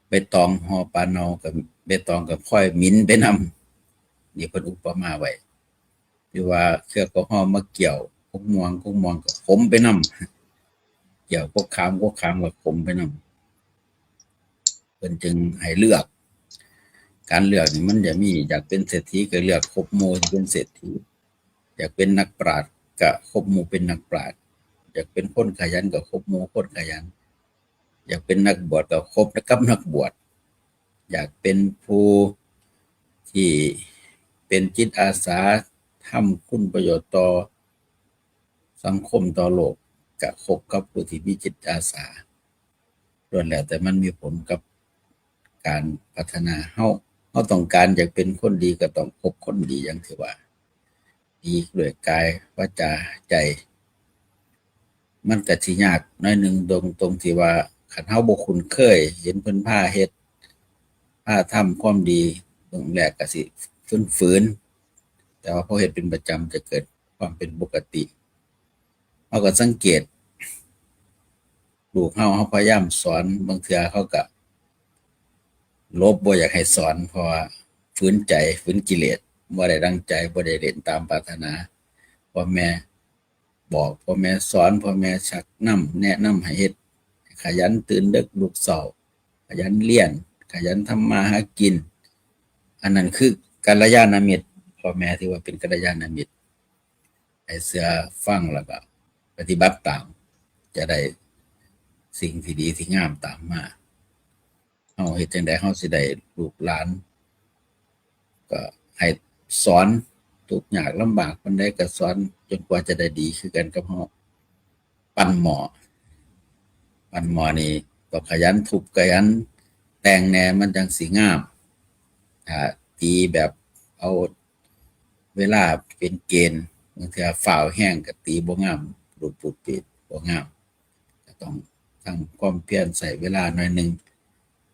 ใบตองห่อปลาเน่ากับใบตองกับค่อยหมิ่นไปนำ นี่เพิ่นอุปมาไว้ หรือว่าเครือแอลกอฮอล์มาเกี่ยวกกม่วง กกม่วงก็ขมไปนำ เกี่ยวกกขาม กกขามก็ขมไปนำ เพิ่นจึงให้เลือก การเลือกนี่มันจะมี อยากเป็นเศรษฐีก็เลือกคบหมู่ที่เป็นเศรษฐี อยากเป็นนักปราชญ์ก็คบหมู่เป็นนักปราชญ์ อยากเป็นคนขยันก็คบหมู่คนขยัน อยากเป็นนักบวชก็คบกับนักบวช อยากเป็นผู้ที่เป็นจิตอาสาทำคุณประโยชน์ต่อสังคมต่อโลก ก็คบกับผู้ที่มีจิตอาสา ล้วนแล้วแต่มันมีผลกับการพัฒนา เฮา เฮาต้องการอยากเป็นคนดีก็ต้องคบคนดีอย่างที่ว่า ดีด้วยกายวาจาใจ มันก็สิยากหน่อยหนึ่งตรง ตรงที่ว่าคันเฮาบ่คุ้นเคย เห็นเพิ่นพาเฮ็ด พาทำความดี เบื้องแรกก็สิฝืนๆ แต่ว่าพอเฮ็ดเป็นประจำจะเกิดความเป็นปกติ เฮาก็สังเกต ลูกเฮา เฮาพยายามสอน บางเทื่อเขาก็หลบ บ่อยากให้สอน เพราะว่าฝืนใจ ฝืนกิเลส บ่ได้ดังใจ บ่ได้เล่นตามปรารถนา พ่อแม่บอก พ่อแม่สอน พ่อแม่ชักนำ แนะนำให้เฮ็ด ขยันตื่นดึกลุกเช้า ขยันเรียน ขยันทำมาหากิน อันนั้นคือกัลยาณมิตร พ่อแม่ถือว่าเป็นกัลยาณมิตร ให้เชื่อฟังแล้วก็ปฏิบัติตาม จะได้สิ่งที่ดีที่งามตามมา เฮาเฮ็ดจั่งใดเฮาสิได้ลูกหลาน ก็ให้สอน ทุกข์ยากลำบากปานใดก็สอน จนกว่าจะได้ดีคือกันกับเฮา ปั้นหม้อ ปั้นหม้อนี่ต้องขยันทุบขยันแต่งแหน่มันจั่งสิงาม ถ้าตีแบบเอาเวลาเป็นเกณฑ์ บางเทื่อฟ้าวแฮงก็ตีบ่งาม หลุดปูดปีด บ่งาม ก็ต้องทั้งความเพียรใช้เวลาหน่อยหนึ่ง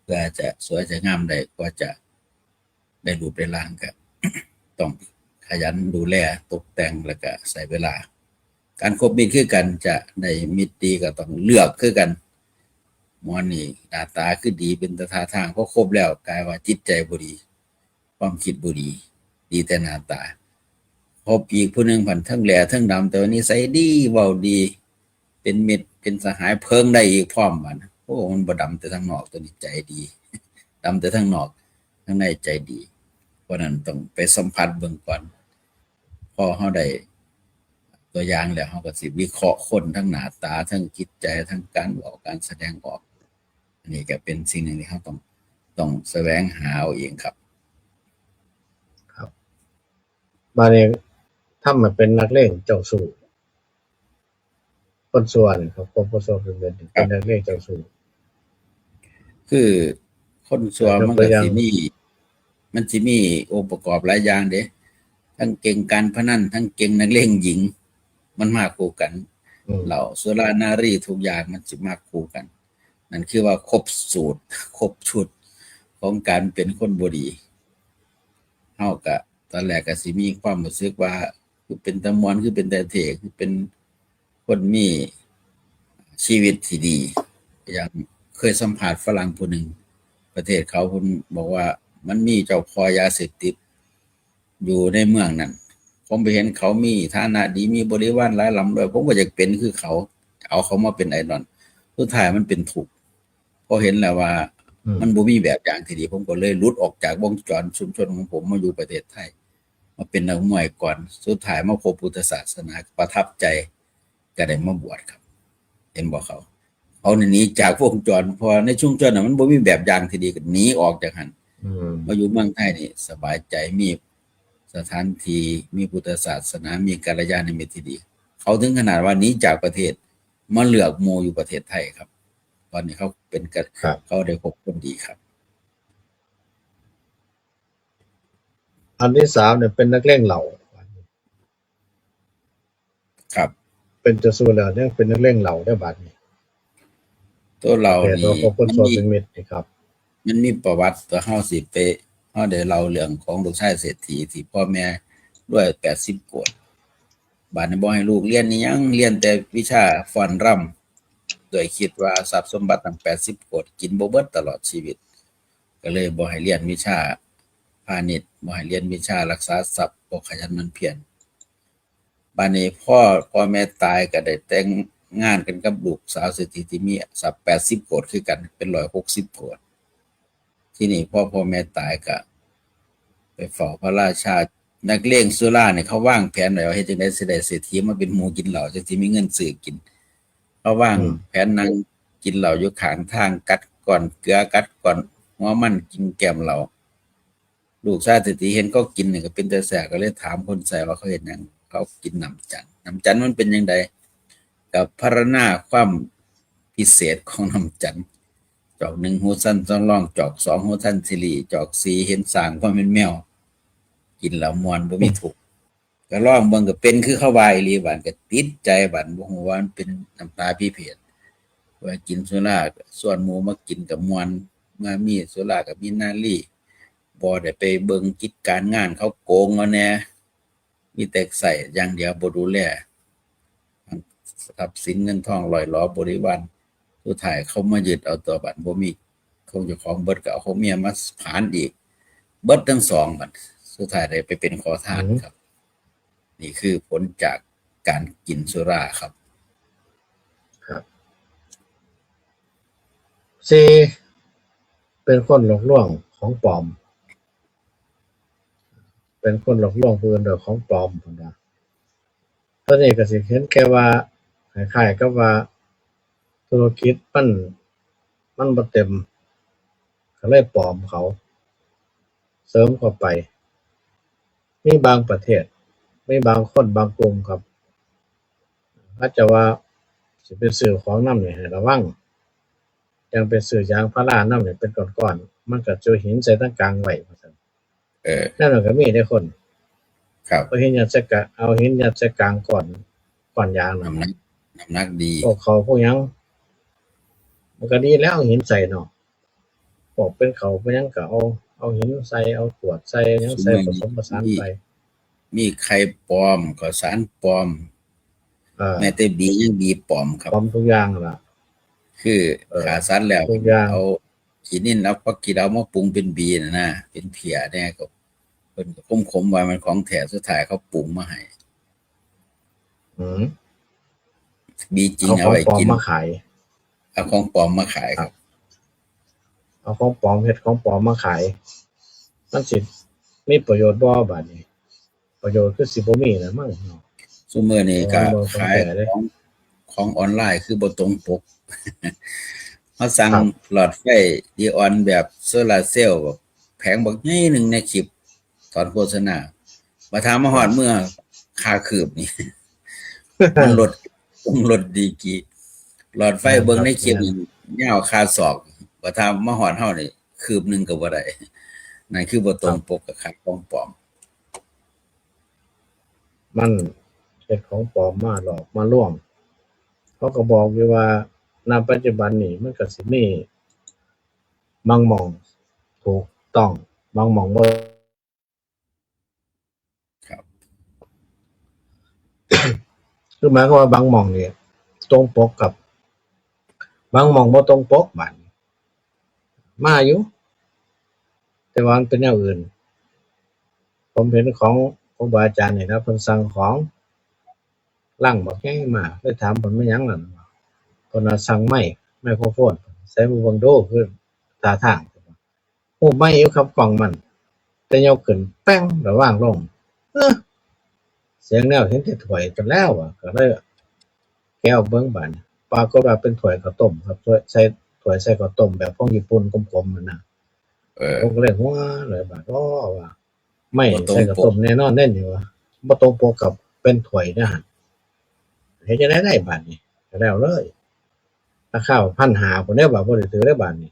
เพื่อจะสวยจะงามได้ กว่าจะได้รูปได้ร่าง ก็ต้องขยันดูแลตกแต่ง แล้วก็ใช้เวลา การคบมิตรคือกัน จะได้มิตรดีก็ต้องเลือกคือกัน หมอนี่หน้าตาคือดีเป็นตาท่าทาง พอคบแล้วกลายว่าจิตใจบ่ดี ความคิดบ่ดี ดีแต่หน้าตา พบอีกผู้หนึ่งพันทั้งแหล่ทั้งดำ แต่ว่านิสัยดี เว้าดี เป็นมิตรเป็นสหายเพิ่งได้อีกพร้อมบัด โอ้ มันบ่ดำแต่ทางนอก ตัวนี้ใจดี ดำแต่ทางนอก ทางในใจดี เพราะนั้นต้องไปสัมผัสเบิ่งก่อน พอเฮาได้ตัวอย่างแล้ว เฮาก็สิวิเคราะห์คนทั้งหน้าตา ทั้งจิตใจ ทั้งการเว้า การแสดงออก อันนี้ก็เป็นสิ่งหนึ่งที่เฮาต้อง ต้องแสวงหาเอาเองครับ ครับ บาดนี้ทำให้เป็นนักเลงเจ้าชู้ คนชั่วนี่ครับ คนชั่วเป็น เป็น เป็นนักเลงเจ้าชู้ คือคนชั่วมันก็สิมี มันสิมีองค์ประกอบหลายอย่างเด้ ทั้งเก่งการพนัน ทั้งเก่งนักเลงหญิง มันมาคู่กัน อืม เหล้า สุรา นารี ทุกอย่างมันสิมาคู่กัน นั่นคือว่าครบสูตร ครบชุดของการเป็นคนบ่ดี เฮาก็ตอนแรกก็สิมีความรู้สึกว่า คือเป็นตาม่วน คือเป็นตาเท่ คือเป็นคนมีชีวิตที่ดี อย่างเคยสัมภาษณ์ฝรั่งผู้หนึ่ง ประเทศเขาเพิ่นบอกว่ามันมีเจ้าพ่อยาเสพติดอยู่ในเมืองนั้น ผมไปเห็นเขามีฐานะดี มีบริวารหลายลำด้วย ผมก็อยากเป็นคือเขา เอาเขามาเป็นไอดอล สุดท้ายมันเป็นทุกข์ พอเห็นแล้วว่า อืม มันบ่มีแบบอย่างที่ดี ผมก็เลยหลุดออกจากวงจรชุมชนของผมมาอยู่ประเทศไทย มาเป็นนักมวยก่อน สุดท้ายมาพบพุทธศาสนา ประทับใจ ก็ได้มาบวชครับ เห็นบ่เขา เขานี่หนีจากวงจร เพราะในชุมชนน่ะมันบ่มีแบบอย่างที่ดี ก็หนีออกจากหั่น อืม มาอยู่เมืองไทยนี่สบายใจ มีสถานที่ มีพุทธศาสนา มีกัลยาณมิตรที่ดี เขาถึงขนาดว่าหนีจากประเทศ มาเลือกหมู่อยู่ประเทศไทยครับ ตอนนี้เขาเป็นกัน ครับ เขาได้พบคนดีครับ อันที่สามเนี่ยเป็นนักเลงเหล้า ครับ เป็นเจ้าชู้แล้วยังเป็นนักเลงเหล้าได้บาดนี้ ตัวเรา แต่ นี่ ตัวของคน มัน โสด มี เป็นมิตรนี่ครับ มันมีประวัติ ตัวเฮาสิไป เฮาได้เล่าเรื่องของลูกชายเศรษฐีที่พ่อแม่รวยแปดสิบโกด บาดนี้บ่ให้ลูกเรียนอิหยัง เรียนแต่วิชาฟ้อนรำ โดยคิดว่าทรัพย์สมบัติตั้งแปดสิบโกด กินบ่เบิดตลอดชีวิต ก็เลยบ่ให้เรียนวิชาพาณิชย์ บ่ให้เรียนวิชารักษาทรัพย์ บ่ขยันหมั่นเพียร บาดนี้พ่อ พ่อแม่ตายก็ได้แต่งงานกันกับลูกสาวเศรษฐีที่มีทรัพย์แปดสิบโกดคือกัน เป็นร้อยหกสิบโกด ทีนี้พ่อ พ่อแม่ตายก็ไปเฝ้าพระราชา นักเลงสุราเนี่ยเขาวางแผนไว้ว่าเฮ็ดจั่งใดสิได้เศรษฐีมาเป็นหมู่กินเหล้า จั่งสิมีเงินซื้อกิน เขาวาง อืม แผนนั่งกินเหล้าอยู่ข้างทาง กัดก้อนเกลือ กัดก้อนหัวมัน กินแก้มเหล้า ลูกชายเศรษฐีเห็นเขากินนี่ก็เป็นตาแสบ ก็เลยถามคนใส่ว่าเขาเฮ็ดหยัง เขากินน้ำจันทน์ น้ำจันทน์มันเป็นจั่งใด ก็พรรณนาความพิเศษของน้ำจันทน์ จอกหนึ่งหูสั้นสองร่อง จอกสองหูสั้นสิริ จอกสี่เห็นสร้างความเป็นแมว กินแล้วม่วนบ่มีทุกข์ ก็ลองเบิ่งก็เป็นคือเขาว่าอีหลี บาดก็ติดใจ บาดบ่ฮู้ว่ามันเป็นน้ำตาพิเภท ว่ากินสุราก็ชวนหมู่มากินก็ม่วน เมื่อมีสุราก็มีนารี บ่ได้ไปเบิ่งกิจการงานเขาโกงเอาแหน่ มีแต่ใช้อย่างเดียว บ่ดูแลทรัพย์สินเงินทอง ร่อยหรอบริวาร สุดท้ายเขามายึดเอาตัว บาดบ่มีของเจ้าของเบิด ก็เอาของเมียมาผลานอีก เบิดทั้งสอง บาดสุดท้ายได้ไปเป็นขอทาน อืม ครับ นี่คือผลจากการกินสุราครับ ครับ สี่ เป็นคนหลอกลวงของปลอม เป็นคนหลอกลวงผู้อื่นด้วยของปลอม เพิ่นว่า ตอนนี้ก็สิเห็นแก่ว่า คล้ายๆกับว่า ธุรกิจมัน มันบ่เต็ม ก็เลยปลอมเขา เสริมเข้าไป มีบางประเทศ มีบางคนบางกลุ่มครับ อาจจะว่าสิไปซื้อของนำนี่ให้ระวัง จั่งไปซื้อยางพารานำนี่เป็นก้อนๆ มันก็จุหินใส่ตางกลางไว้ว่าซั่น เออ นั่นมันก็มีเด้คน ครับ เอาหินยัดใส่กะ เอาหินยัดใส่กลางก้อน ก้อนยางนั่น น้ำหนัก น้ำหนักดี พวกเขาพวกหยัง มันก็ดีแล้วเอาหินใส่เนาะ พวกเป็นเขาเป็นหยังก็เอา เอาหินใส่ เอากรวดใส่ หยังใส่ ผสมผสานไป มีไข่ปลอม ข้าวสารปลอม เออ แม้แต่บียังบีปลอมครับ ปลอมทุกอย่างล่ะ คือ เออ ฆ่าสัตว์แล้ว ทุกอย่าง เอาขี้นิน เอาผักขี้เดามาปรุงเป็นบีน่ะนะ เป็นเพียแหน่ ก็เพิ่นก็ขมๆว่ามันของแท้ สุดท้ายเขาปรุงมาให้ อืม บีจริง เอา เอา ของ ไว้ ปลอม กิน มาขาย เอาของปลอมมาขายครับ เอาของปลอม เฮ็ดของปลอมมาขาย มันสิมีประโยชน์บ่บาดนี้ ประโยชน์คือสิบ่มีแล้วมั้งเนาะ ซุมื้อนี้ก็ โอ้ยบ่ ขาย ของแท้เลย ของ ของออนไลน์คือบ่ตรงปก เขาสั่ง ครับ หลอดไฟนีออนแบบโซลาร์เซลล์ แบบแผงบักใหญ่หนึ่งในคลิป ตอนโฆษณา มาถามมาฮอดเมื่อค่าคืบนี่ มันลด มันลดดีกี่ หลอดไฟเบิ่งในคลิปนี่ยาวค่าศอก มาถามมาฮอดเฮานี่ คืบหนึ่งก็บ่ได้ นั่นคือบ่ตรงปกกับขายของปลอม มันเฮ็ดของปลอมมาหลอกมาลวง เขาก็บอกอยู่ว่า ณ ปัจจุบันนี้มันก็สิมีบางหม่องถูกต้อง บางหม่องบ่ ครับ คือหมายความว่าบางหม่องนี่ตรงปกกับ บางหม่องบ่ตรงปก บาดนี้ มาอยู่ แต่ว่ามันเป็นแนวอื่น ผมเห็นของครูบาอาจารย์นี่นะ เพิ่นสั่งของลังบักใหญ่มา เลยถามเพิ่นแม่นหยังนั่น เพิ่นว่าสั่งไมค์ ไมโครโฟน ใส่หูเบิ่งดู คือท่าทาง โอ้ ไมค์อยู่ครับกล่องมัน แต่ยกขึ้นแป้ง แล้ววางลง เออ เสียงแนวเห็นแต่ถ้วยกันแล้วอะ ก็เลยแกะออกเบิ่งบาดนี้ ปรากฏว่าเป็นถ้วยข้าวต้มครับ ถ้วยใส่ ถ้วยใส่ข้าวต้มแบบของญี่ปุ่นกลมๆนั่นนะ เออ ผมก็เลยหัวเลยบาด อ้อ ว่า ไม่ บ่ตรงปก ใส่ข้าวต้มแน่นอนแน่นี่วะ บ่ตรงปกกับเป็นถ้วยนะฮะ เฮ็ดจั่งใด๋ได้บาดนี้ ก็แล้วเลย ราคาพันห้าพุ้นเด้อบาด บ่ได้ถือเด้อบาดนี้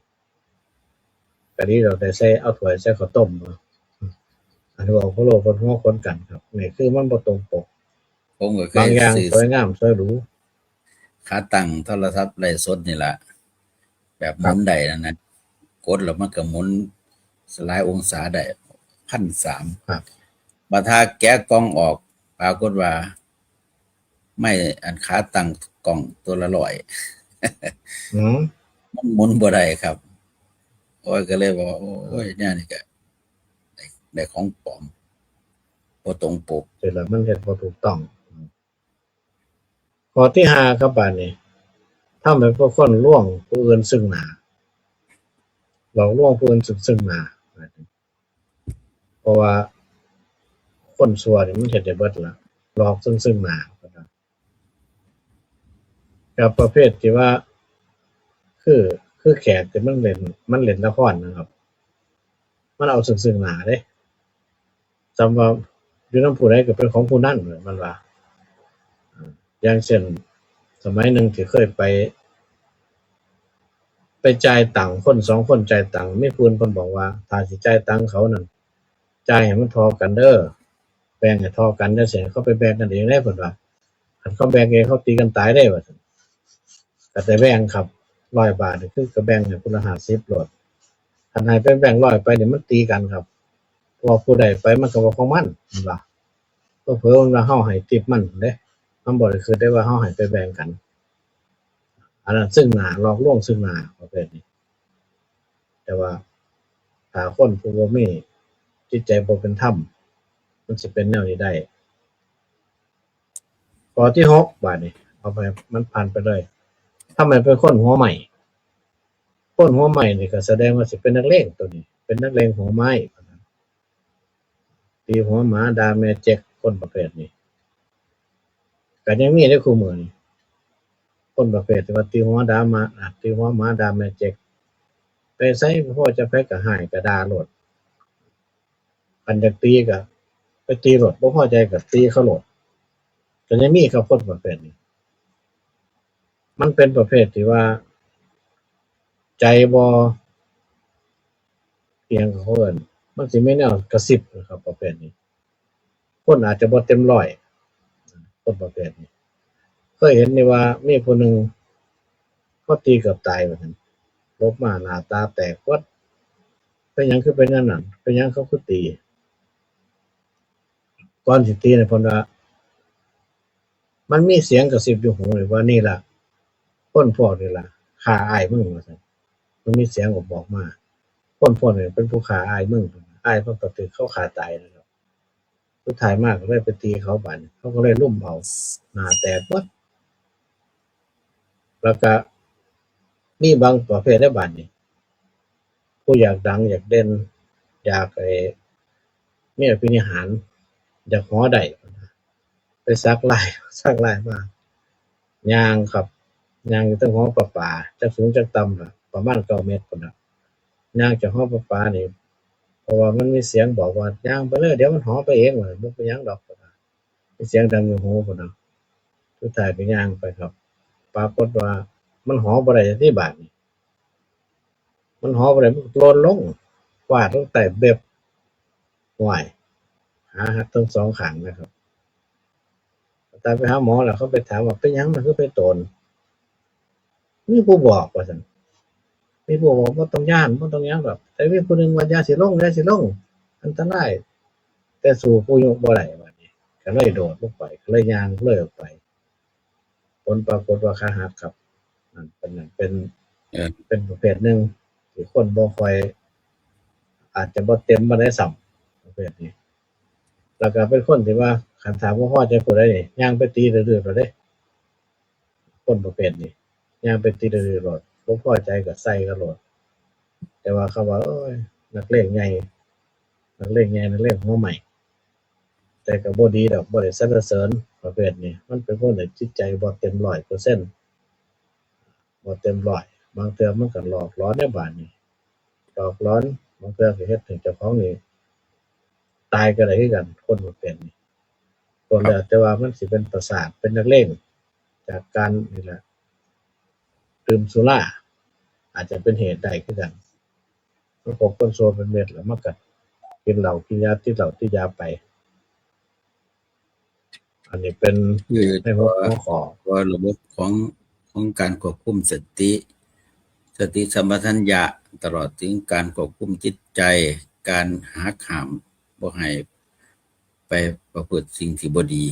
ก็ดีแล้วได้ใส่ เอาถ้วยใส่ข้าวต้มเนาะ อันนี้เว้าพะโล้คนหัวคนกันครับ นี่คือมันบ่ตรงปก ผมก็เค บาง ย อย่าง ซื้อ สวยงามสวยหรู ขาตั้งโทรศัพท์ไลฟ์สดนี่ล่ะ แบบหมุนได้นั่นนะ กดแล้วมันก็หมุนหลายองศาได้ พันสาม ครับ บัดถ้าแกะกล่องออก ปรากฏว่า ไม่ อันขาตั้งกล่องตัวละร้อย อืม มันหมุนบ่ได้ครับ โอ้ย ก็เลยว่า โอ้ย แนวนี้ก็ได้ ได้ของปลอม บ่ตรงปก เสร็จแล้วมันเฮ็ดบ่ถูกต้อง ข้อที่ห้าครับ บาดนี้ ทำให้ผู้คนลวงผู้อื่นซึ่งหน้า หลอกลวงผู้อื่นซึ่ง ซึ่งหน้า เพราะว่าคนชั่วนี่มันเฮ็ดได้เบิดล่ะ หลอกซึ่ง ซึ่งหน้า กับประเภทที่ว่า คือ คือแขกที่มันเล่น มันเล่นละครนะครับ มันเอาซึ่ง ซึ่งหน้าเด้ จำว่าอยู่นำผู้ใดก็เป็นของผู้นั้น มันว่า อย่างเช่น สมัยหนึ่งที่เคยไป ไปจ่ายตังค์ คนสองคนจ่ายตังค์ มีผู้อื่นเพิ่นบอกว่า ถ้าสิจ่ายตังค์เขานั่น จ่ายให้มันเท่ากันเด้อ แบ่งให้เท่ากันจั่งซี้ เขาไปแบ่งกันเองเด้ เพิ่นว่า คันเขาแบ่งเองเขาตีกันตายเด้ ว่าซั่น ก็ได้แบ่งครับ ร้อยบาทนี่คือก็แบ่งให้ผู้ละห้าสิบโลด คันให้ไปแบ่งร้อยไปนี่มันตีกันครับ เพราะว่าผู้ใดไปมันก็บ่ของมัน เห็นบ่ เผลอๆมันว่าเฮาให้ทิปมันเด้ มันบ่ได้คิดได้ว่าเฮาให้ไปแบ่งกัน อันนั้นซึ่งหน้า หลอกลวงซึ่งหน้าประเภทนี้ แต่ว่าถ้าคนผู้บ่มีจิตใจบ่เป็นธรรม มันสิเป็นแนวนี้ได้ ข้อที่หก บาดนี้ เอาไป มันผ่านไปเลย ทำไมเป็นคนหัวไหม้ คนหัวไหม้นี่ก็แสดงว่าสิเป็นนักเลงตัวนี้ เป็นนักเลงหัวไม้ ตีหัวหมาด่าแม่เจ๊ก คนประเภทนี้ ก็ยังมีเด้อคู่มื้อนี้ คนประเภทที่ว่าตีหัวด่าหมา อ่ะ ตีหัวหมาด่าแม่เจ๊ก ไปไสบ่พอใจไผก็ฮ้ายก็ด่าโลด คันอยากตีก็ไปตีโลด บ่พอใจก็ตีเขาโลด ก็ยังมีครับคนประเภทนี้ มันเป็นประเภทที่ว่า ใจบ่ อิหยังเขาเอิ้น มันสิมีแนวกระซิบนะครับ ประเภทนี้ คนอาจจะบ่เต็มร้อย คนประเภทนี้ เคยเห็นนี่ว่ามีผู้หนึ่งเขาตีเกือบตายว่าซั่น ลบมาหน้าตาแตกเบิด เป็นหยังคือเป็นแนวนั้น เป็นหยังเขาคือตี ก่อนสิตีเนี่ยเพิ่นว่า มันมีเสียงกระซิบอยู่หูเลยว่านี่ล่ะ คนพวกนี่ล่ะ ฆ่าอ้ายมึงว่าซั่น มันมีเสียงออกบอกมา คนพวกนี้เป็นผู้ฆ่าอ้ายมึง อ้ายเพิ่นก็ถืกเขาฆ่าตายนะครับ สุดท้ายมาก็เลยไปตีเขาบาดนี้ เขาก็เลยลุมเอา หน้าแตกเบิด แล้วก็มีบางประเภทในบาดนี้ ผู้อยากดังอยากเด่น อยาก ไอ้ มีอภินิหาร อยากหอได้ ไปสักลาย สักลายมา ย่างครับ ย่างอยู่เทิงหอประปา จักสูงจักต่ำล่ะ ประมาณเก้าเมตรพุ้นน่ะ ย่างจากหอประปานี่ เพราะว่ามันมีเสียงบอกว่า ย่างไปเลย เดี๋ยวมันหอไปเอง ว่าบ่เป็นหยังดอก มีเสียงดังอยู่หูพุ้นน่ะ สุดท้ายก็ย่างไปครับ ปรากฏว่ามันหอบ่ได้จักทีบาดนี้ มันหอบ่ได้ มันก็หล่นลง ฟาดลงใต้เบ็บ ห้วย ขาหักทั้งสองข้างนะครับ ตอนไปหาหมอแล้วเขาไปถามว่าเป็นหยังมันคือไปโตน มีผู้บอกว่าซั่น มีผู้บอกบ่ต้องย้าน บ่ต้องหยังดอก แต่มีผู้หนึ่งว่าอย่าสิลง อย่าสิลง อันตราย แต่สู้ผู้ยกบ่ได้บาดนี้ ก็เลยโดดลงไป ก็เลยย่างเลยออกไป ผลปรากฏว่าขาหักครับ นั่นเป็น นั่นเป็น เออ เป็นประเภทหนึ่งที่คนบ่ค่อย อาจจะบ่เต็มปานใดซ้ำ ประเภทนี้ แล้วก็เป็นคนที่ว่าคันถ้าบ่พอใจผู้ใดนี่ ย่างไปตีดื้อๆโลดเด้ คนประเภทนี้ ย่างไปตีดื้อๆโลด บ่พอใจก็ใส่เขาโลด แต่ว่าเขาว่า โอ้ย นักเลงใหญ่ นักเลงใหญ่ นักเลงหัวใหม่ แต่ก็บ่ดีดอก บ่ได้สรรเสริญประเภทนี้ มันเป็นคนที่จิตใจบ่เต็มร้อยเปอร์เซ็นต์ บ่เต็มร้อย บางเทื่อมันก็หลอกหลอนในบ้านนี่ หลอกหลอน บางเทื่อก็เฮ็ดให้เจ้าของนี่ตายก็ได้คือกัน คนประเภทนี้ ก็แล้วแต่ว่ามันสิเป็นประสาท เป็นนักเลง จากการนี่แหละ ดื่มสุรา อาจจะเป็นเหตุได้คือกัน มันคบคนชั่วเป็นเม็ดแล้วมันก็กินเหล้ากินยา ติดเหล้าติดยาไป อันนี้เป็น คือ ในหัวข้อ ว่าระบบของของการควบคุมสติ สติสัมปชัญญะ ตลอดถึงการควบคุมจิตใจ การหักห้ามบ่ให้ไปประพฤติสิ่งที่บ่ดี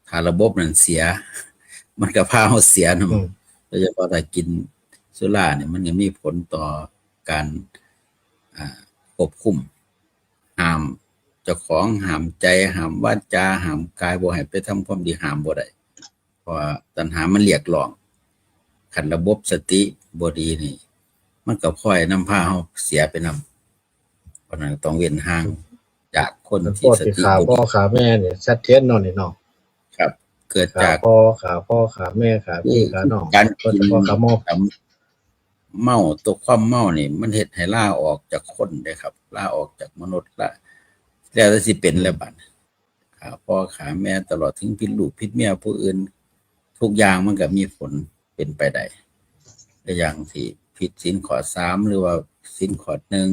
ถ้าระบบนั้นเสีย มันก็พาเฮาเสียนำ อืม โดยเฉพาะถ้ากินสุราเนี่ย มันก็มีผลต่อการ อ่า ควบคุม ห้ามเจ้าของ ห้ามใจ ห้ามวาจา ห้ามกาย บ่ให้ไปทำความดี ห้ามบ่ได้ เพราะว่าตัณหามันเรียกร้อง คันระบบสติบ่ดีนี่ มันก็พลอยนำพาเฮาเสียไปนำ เพราะฉะนั้นต้องเว้นห่างจากคน มัน ที่ พวก ส ที่ ติ ฆ่า บ่ พ่อ ดี ฆ่าแม่นี่ชัดเจนเนาะนี่เนาะ ครับ เกิด ฆ่า จาก พ่อ ฆ่าพ่อ ฆ่าแม่ ฆ่าพี่ คือ ฆ่าน้อง การ ก็ กิน จะพ่อฆ่าหมอ กับเมา ตัวความเมานี่ มันเฮ็ดให้ลาออกจากคนเด้ครับ ลาออกจากมนุษย์ละ แล้วแต่สิเป็น อืม แล้วบัด ฆ่าพ่อฆ่าแม่ ตลอดถึงผิดลูกผิดเมียผู้อื่น ทุกอย่างมันก็มีผลเป็นไปได้ แต่อย่างที่ผิดศีลข้อสาม หรือว่าศีลข้อหนึ่ง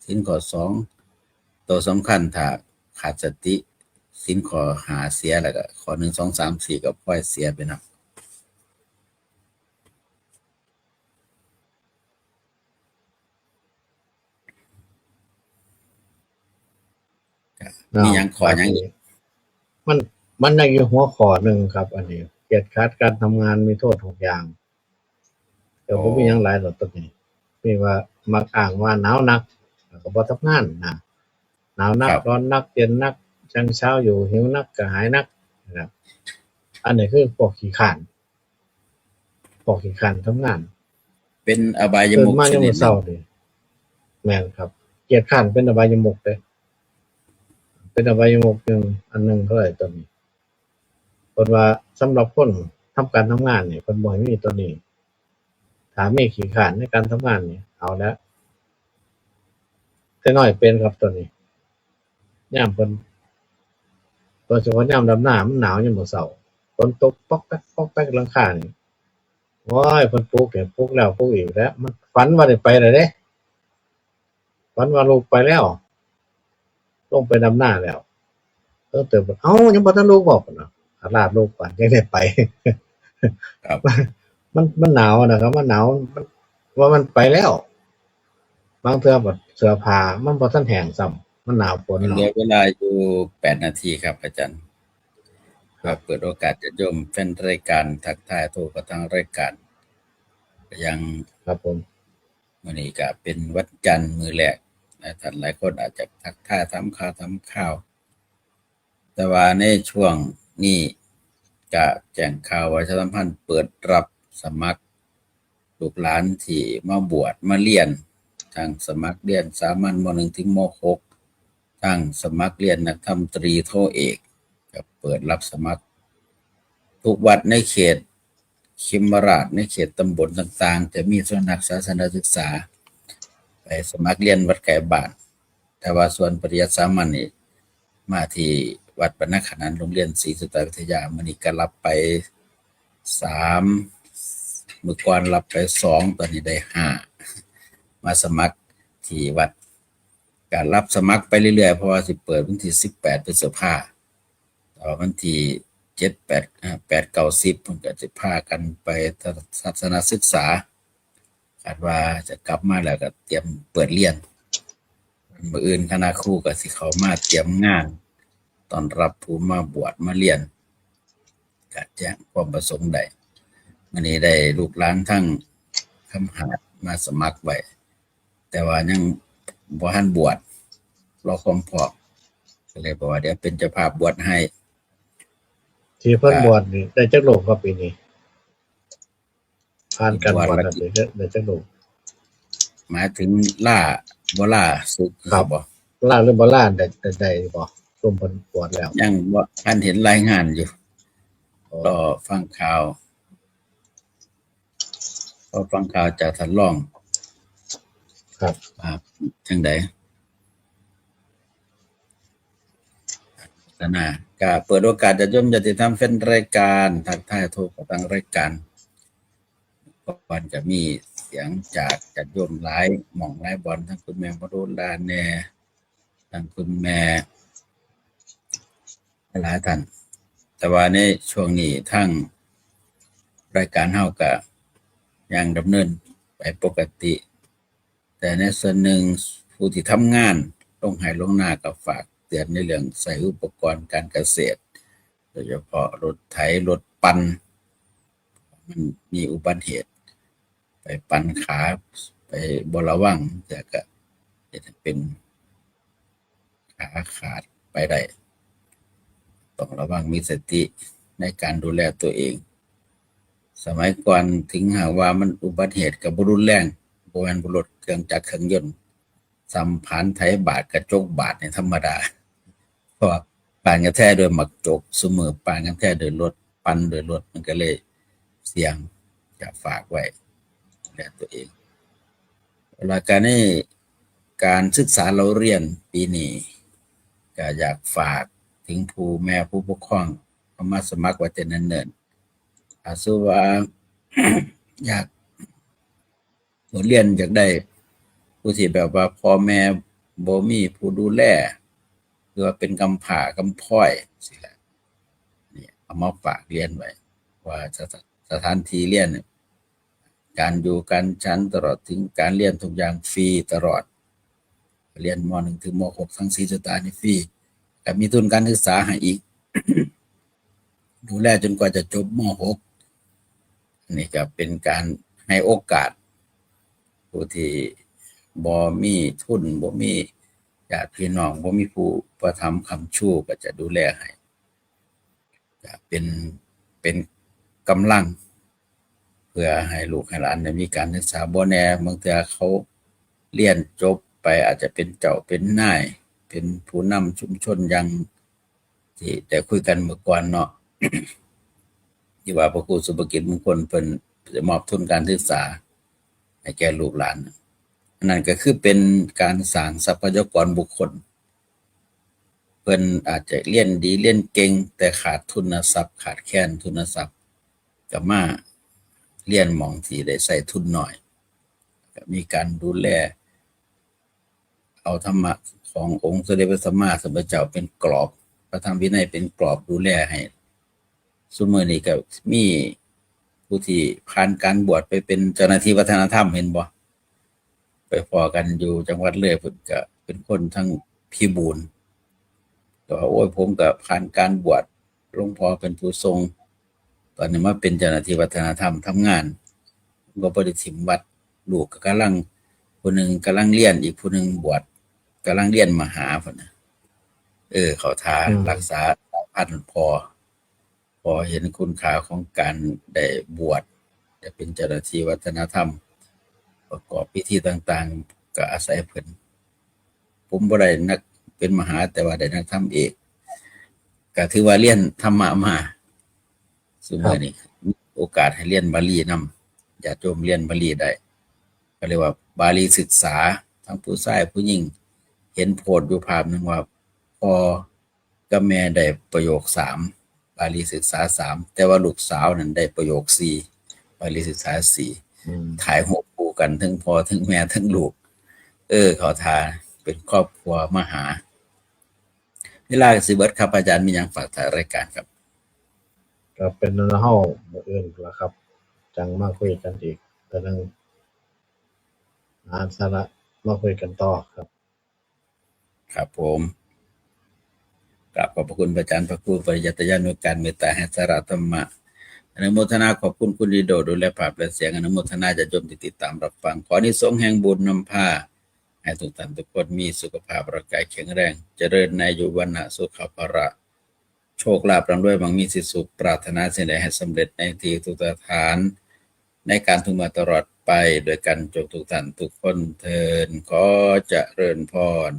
ศีลข้อสอง ตัวสำคัญ ถ้าขาดสติ ศีลข้อห้าเสีย แล้วก็ข้อหนึ่ง สอง สาม สี่ ก็พลอยเสียไปนำ เนาะ มีหยังข้อหยังอีก มัน มันได้อยู่หัวข้อหนึ่งครับ อันนี้ เกียรติขาดการทำงานมีโทษหกอย่าง แต่บ่มีหยังหลายดอกตัวนี้ มีว่ามักอ้างว่าหนาวนัก แล้วก็บ่ทำงานนะ หนาวนัก ครับ ร้อนนัก เย็นนัก จั่งเช้าอยู่ หิวนัก กระหายนัก นะครับ อันนี้คือพวกขี้คร้าน พวกขี้คร้านทำงาน เป็นอบาย ตื่น มุข มา ช ยาม นิด มื้อ ห เช้า นึ่ง นี่ แม่นครับ เกียรติคร้านเป็นอบายมุขเด้ เป็นอบายมุขหนึ่ง อันหนึ่งเท่าไหร่ตัวนี้ เพิ่นว่าสำหรับคนทำการทำงานนี่ เพิ่นบ่ให้มีตัวนี้ ถ้ามีขี้คร้านในการทำงานนี่ เอาแล้ว แต่น้อยเป็นครับตัวนี้ ยามเพิ่น โดยเฉพาะยามดำนา มันหนาวยามมื้อเช้า ฝนตกป๊อกแป๊กป๊อกแป๊กหลังคานี่ โอ้ย เพิ่นปลุกให้ปลุกแล้วปลุกอีกแล้ว มันฝันว่าได้ไปแล้วเด้ ฝันว่าลูกไปแล้ว ลงไปดำนาแล้ว เออ ตื่น เอ้า ยังบ่ทันลูกบอกนะ ขลาดลูกก่อน ยังได้ไป ครับ มัน มันหนาวนะครับ มันหนาว มัน ว่ามันไปแล้ว บางเทื่อบัดเสื้อผ้ามันบ่ทันแห้งซ้ำ มันหนาวฝน เหลื เนาะ อเวลาอยู่แปดนาทีครับอาจารย์ ครับ เปิดโอกาสญาติโยมแฟนรายการทักทายทั่วประเทศทางรายการ ก็ยัง ครับผม มื้อนี้ก็เป็นวันจันทร์มื้อแรกนะ ท่านหลายคนอาจจะทักทายถามข่าวถามข่าว แต่ว่าในช่วงนี้ก็แจ้งข่าวประชาสัมพันธ์เปิดรับสมัครลูกหลานที่มาบวชมาเรียน ทั้งสมัครเรียนสามัญ ม.หนึ่ง ถึง ม.หก ทั้งสมัครเรียนนักธรรมตรีโทเอก ก็เปิดรับสมัคร ทุกวัดในเขตเขมราฐ ในเขตตำบลต่างๆ จะมีสำนักศาสนศึกษา ไปสมัครเรียนวัดไกลบ้าน แต่ว่าส่วนปริยัติสามัญนี่ มาที่วัดบรรณขนาน โรงเรียนศรีสุตตาวิทยา มื้อนี้ก็รับไปสาม มื้อก่อนรับไปสอง ตอนนี้ได้ห้า มาสมัครที่วัด ก็รับสมัครไปเรื่อยๆ เพราะว่าสิเปิดวันที่สิบแปดพฤษภา แต่ว่าวันที่เจ็ด แปด อ่า แปด เก้า สิบ เพิ่นก็สิพากันไปทัศนศึกษา คาดว่าจะกลับมาแล้วก็เตรียมเปิดเรียน มื้ออื่นคณะครูก็สิเข้ามาเตรียมงานต้อนรับผู้มาบวชมาเรียน ก็แจ้งความประสงค์ได้ มื้อนี้ได้ลูกหลานทั้งคำหาดมาสมัครไว้ แต่ว่ายังบ่ทันบวช รอความพร้อม ก็เลยบอกว่าเดี๋ยวเป็นเจ้าภาพบวชให้ ที่เพิ่นบวชนี่ได้จักรูปครับปีนี้ ผ่านการบวชแล้วได้จักรูป หมายถึงล่าบ่ล่าสึก ครับ บ่ ล่าหรือบ่ล่าได้ ได้ ได้บ่ ค มเพิ่นบวชแล้ว ยังบ่ทันเห็นรายงานอยู่ รอฟังข่าว รอฟังข่าวจากท่านรอง ครับ ว่าจังใด นะ ก็เปิดโอกาสญาติโยมญาติธรรมแฟนรายการ ทักทายทุกท่านรายการ ก่อนจะมีเสียงจากญาติโยมหลายหม่องหลายบ่อน ทั้งคุณแม่มโนราแน่ ทั้งคุณแม่ หลายท่าน แต่ว่าในช่วงนี้ทางรายการเฮาก็ยังดำเนินไปปกติ แต่ในส่วนหนึ่งผู้ที่ทำงานลงไร่ลงนาก็ฝากเตือนในเรื่องใช้อุปกรณ์การเกษตร โดยเฉพาะรถไถรถปั่น มันมีอุบัติเหตุ ไปปั่นขา ไปบ่ระวัง แต่ก็เฮ็ดให้เป็นขาขาดไปได้ ต้องระวังมีสติในการดูแลตัวเอง สมัยก่อนถึงหากว่ามันอุบัติเหตุก็บ่รุนแรง บ่แม่นรถเครื่องจักรเครื่องยนต์ ส่ำผานไถบาดกระจกบาดนี่ธรรมดา เพราะว่าปานกันแท้โดยหมากจก ซุมื้อปานกันแท้โดยรถ ปั่นโดยรถ มันก็เลยเสี่ยง จะฝากไว้ดูแลตัวเอง แล้วก็ในการศึกษาเล่าเรียนปีนี้ ก็อยากฝากถึงผู้แม่ผู้ปกครอง เอามาสมัครไว้แต่เนิ่นๆ ถ้าสมมุติว่า อยาก เรียนอยากได้ผู้ที่แบบว่าพ่อแม่บ่มีผู้ดูแล หรือว่าเป็นกำพร้ากำพร้อยสิล่ะ นี่เอามาฝากเรียนไว้ ว่าสถ- สถานที่เรียนเนี่ย การอยู่การฉันตลอดถึงการเรียนทุกอย่างฟรีตลอด เรียน ม.หนึ่ง ถึง ม.หก ทั้งศรีสะตานี่ฟรี ก็มีทุนการศึกษาให้อีก ดูแลจนกว่าจะจบ ม.หก อันนี้ก็เป็นการให้โอกาส ผู้ที่บ่มีทุน บ่มีญาติพี่น้อง บ่มีผู้อุปถัมภ์ค้ำชู ก็จะดูแลให้ จะเป็น เป็นกำลัง เพื่อให้ลูกให้หลานได้มีการศึกษา บ่แน่บางเทื่อเขาเรียนจบไปอาจจะเป็นเจ้าเป็นนาย เป็นผู้นำชุมชนอย่างที่ได้คุยกันเมื่อก่อนเนาะ ที่ว่าพระครูสุภกิจมงคลเพิ่นจะมอบทุนการศึกษาให้แก่ลูกหลาน อันนั้นก็คือเป็นการสร้างทรัพยากรบุคคล เพิ่นอาจจะเรียนดีเรียนเก่ง แต่ขาดทุนทรัพย์ ขาดแคลนทุนทรัพย์ ก็มาเรียนหม่องที่ได้ใช้ทุนน้อย ก็มีการดูแล เอาธรรมะขององค์สมเด็จพระสัมมาสัมพุทธเจ้าเป็นกรอบ พระธรรมวินัยเป็นกรอบดูแลให้ ซุมื้อนี้ก็มีผู้ที่ผ่านการบวชไปเป็นเจ้าหน้าที่วัฒนธรรม เห็นบ่ ไปพ้อกันอยู่จังหวัดเลยพุ้น ก็เป็นคนทางพิบูล ก็ว่า โอ้ย ผมก็ผ่านการบวช หลวงพ่อเป็นผู้ส่ง ตอนนี้มาเป็นเจ้าหน้าที่วัฒนธรรมทำงาน ก็บ่ได้ถิ่มวัด ลูกก็กำลัง ผู้หนึ่งกำลังเรียน อีกผู้หนึ่งบวช กำลังเรียนมหาพุ้นนะ เออ เขาท่า อืม รักษาสายพันธุ์พ่อ พอเห็นคุณค่าของการได้บวช ได้เป็นเจ้าหน้าที่วัฒนธรรม ประกอบพิธีต่างๆ ก็อาศัยเพิ่น ผมบ่ได้นักเป็นมหา แต่ว่าได้นักธรรมเอก ก็ถือว่าเรียนธรรมะมา ซุมื้อนี้มีโอกาสให้เรียนบาลีนำ ญาติโยมเรียนบาลีได้ ก็เรียกว่าบาลีศึกษา ทั้งผู้ชายผู้หญิง เห็นโพสต์อยู่ภาพหนึ่งว่า พ่อกับแม่ได้ประโยคสาม บาลีศึกษาสาม แต่ว่าลูกสาวนั้นได้ประโยคสี่ บาลีศึกษาสี่ อืม ถ่ายรูปคู่กันทั้งพ่อทั้งแม่ทั้งลูก เออ เขาท่าเป็นครอบครัวมหา เวลาสิเบิดครับ อาจารย์มีหยังฝากท้ายรายการครับ ก็เป็นแนวเฮามื้ออื่นล่ะครับ จังมาคุยกันอีกเทื่อหนึ่ง หาสาระมาคุยกันต่อครับ ครับผม กราบขอบพระคุณพระอาจารย์พระครูปริยัติยานุการเมตตาให้สาระธรรมะ อนุโมทนาขอบคุณคุณดีโดดูแลภาพและเสียง อนุโมทนาญาติโยมที่ติดตามรับฟัง ขออานิสงส์แห่งบุญนำพา ให้ทุกท่านทุกคนมีสุขภาพร่างกายแข็งแรง เจริญในอายุวรรณะสุขะพละ โชคลาภร่ำรวยมั่งมีสีสุข ปรารถนาสิ่งใดให้สำเร็จในที่ทุกสถาน ในการทุกเมื่อตลอดไป โดยกันจงทุกท่านทุกคนเทอญ ขอเจริญพร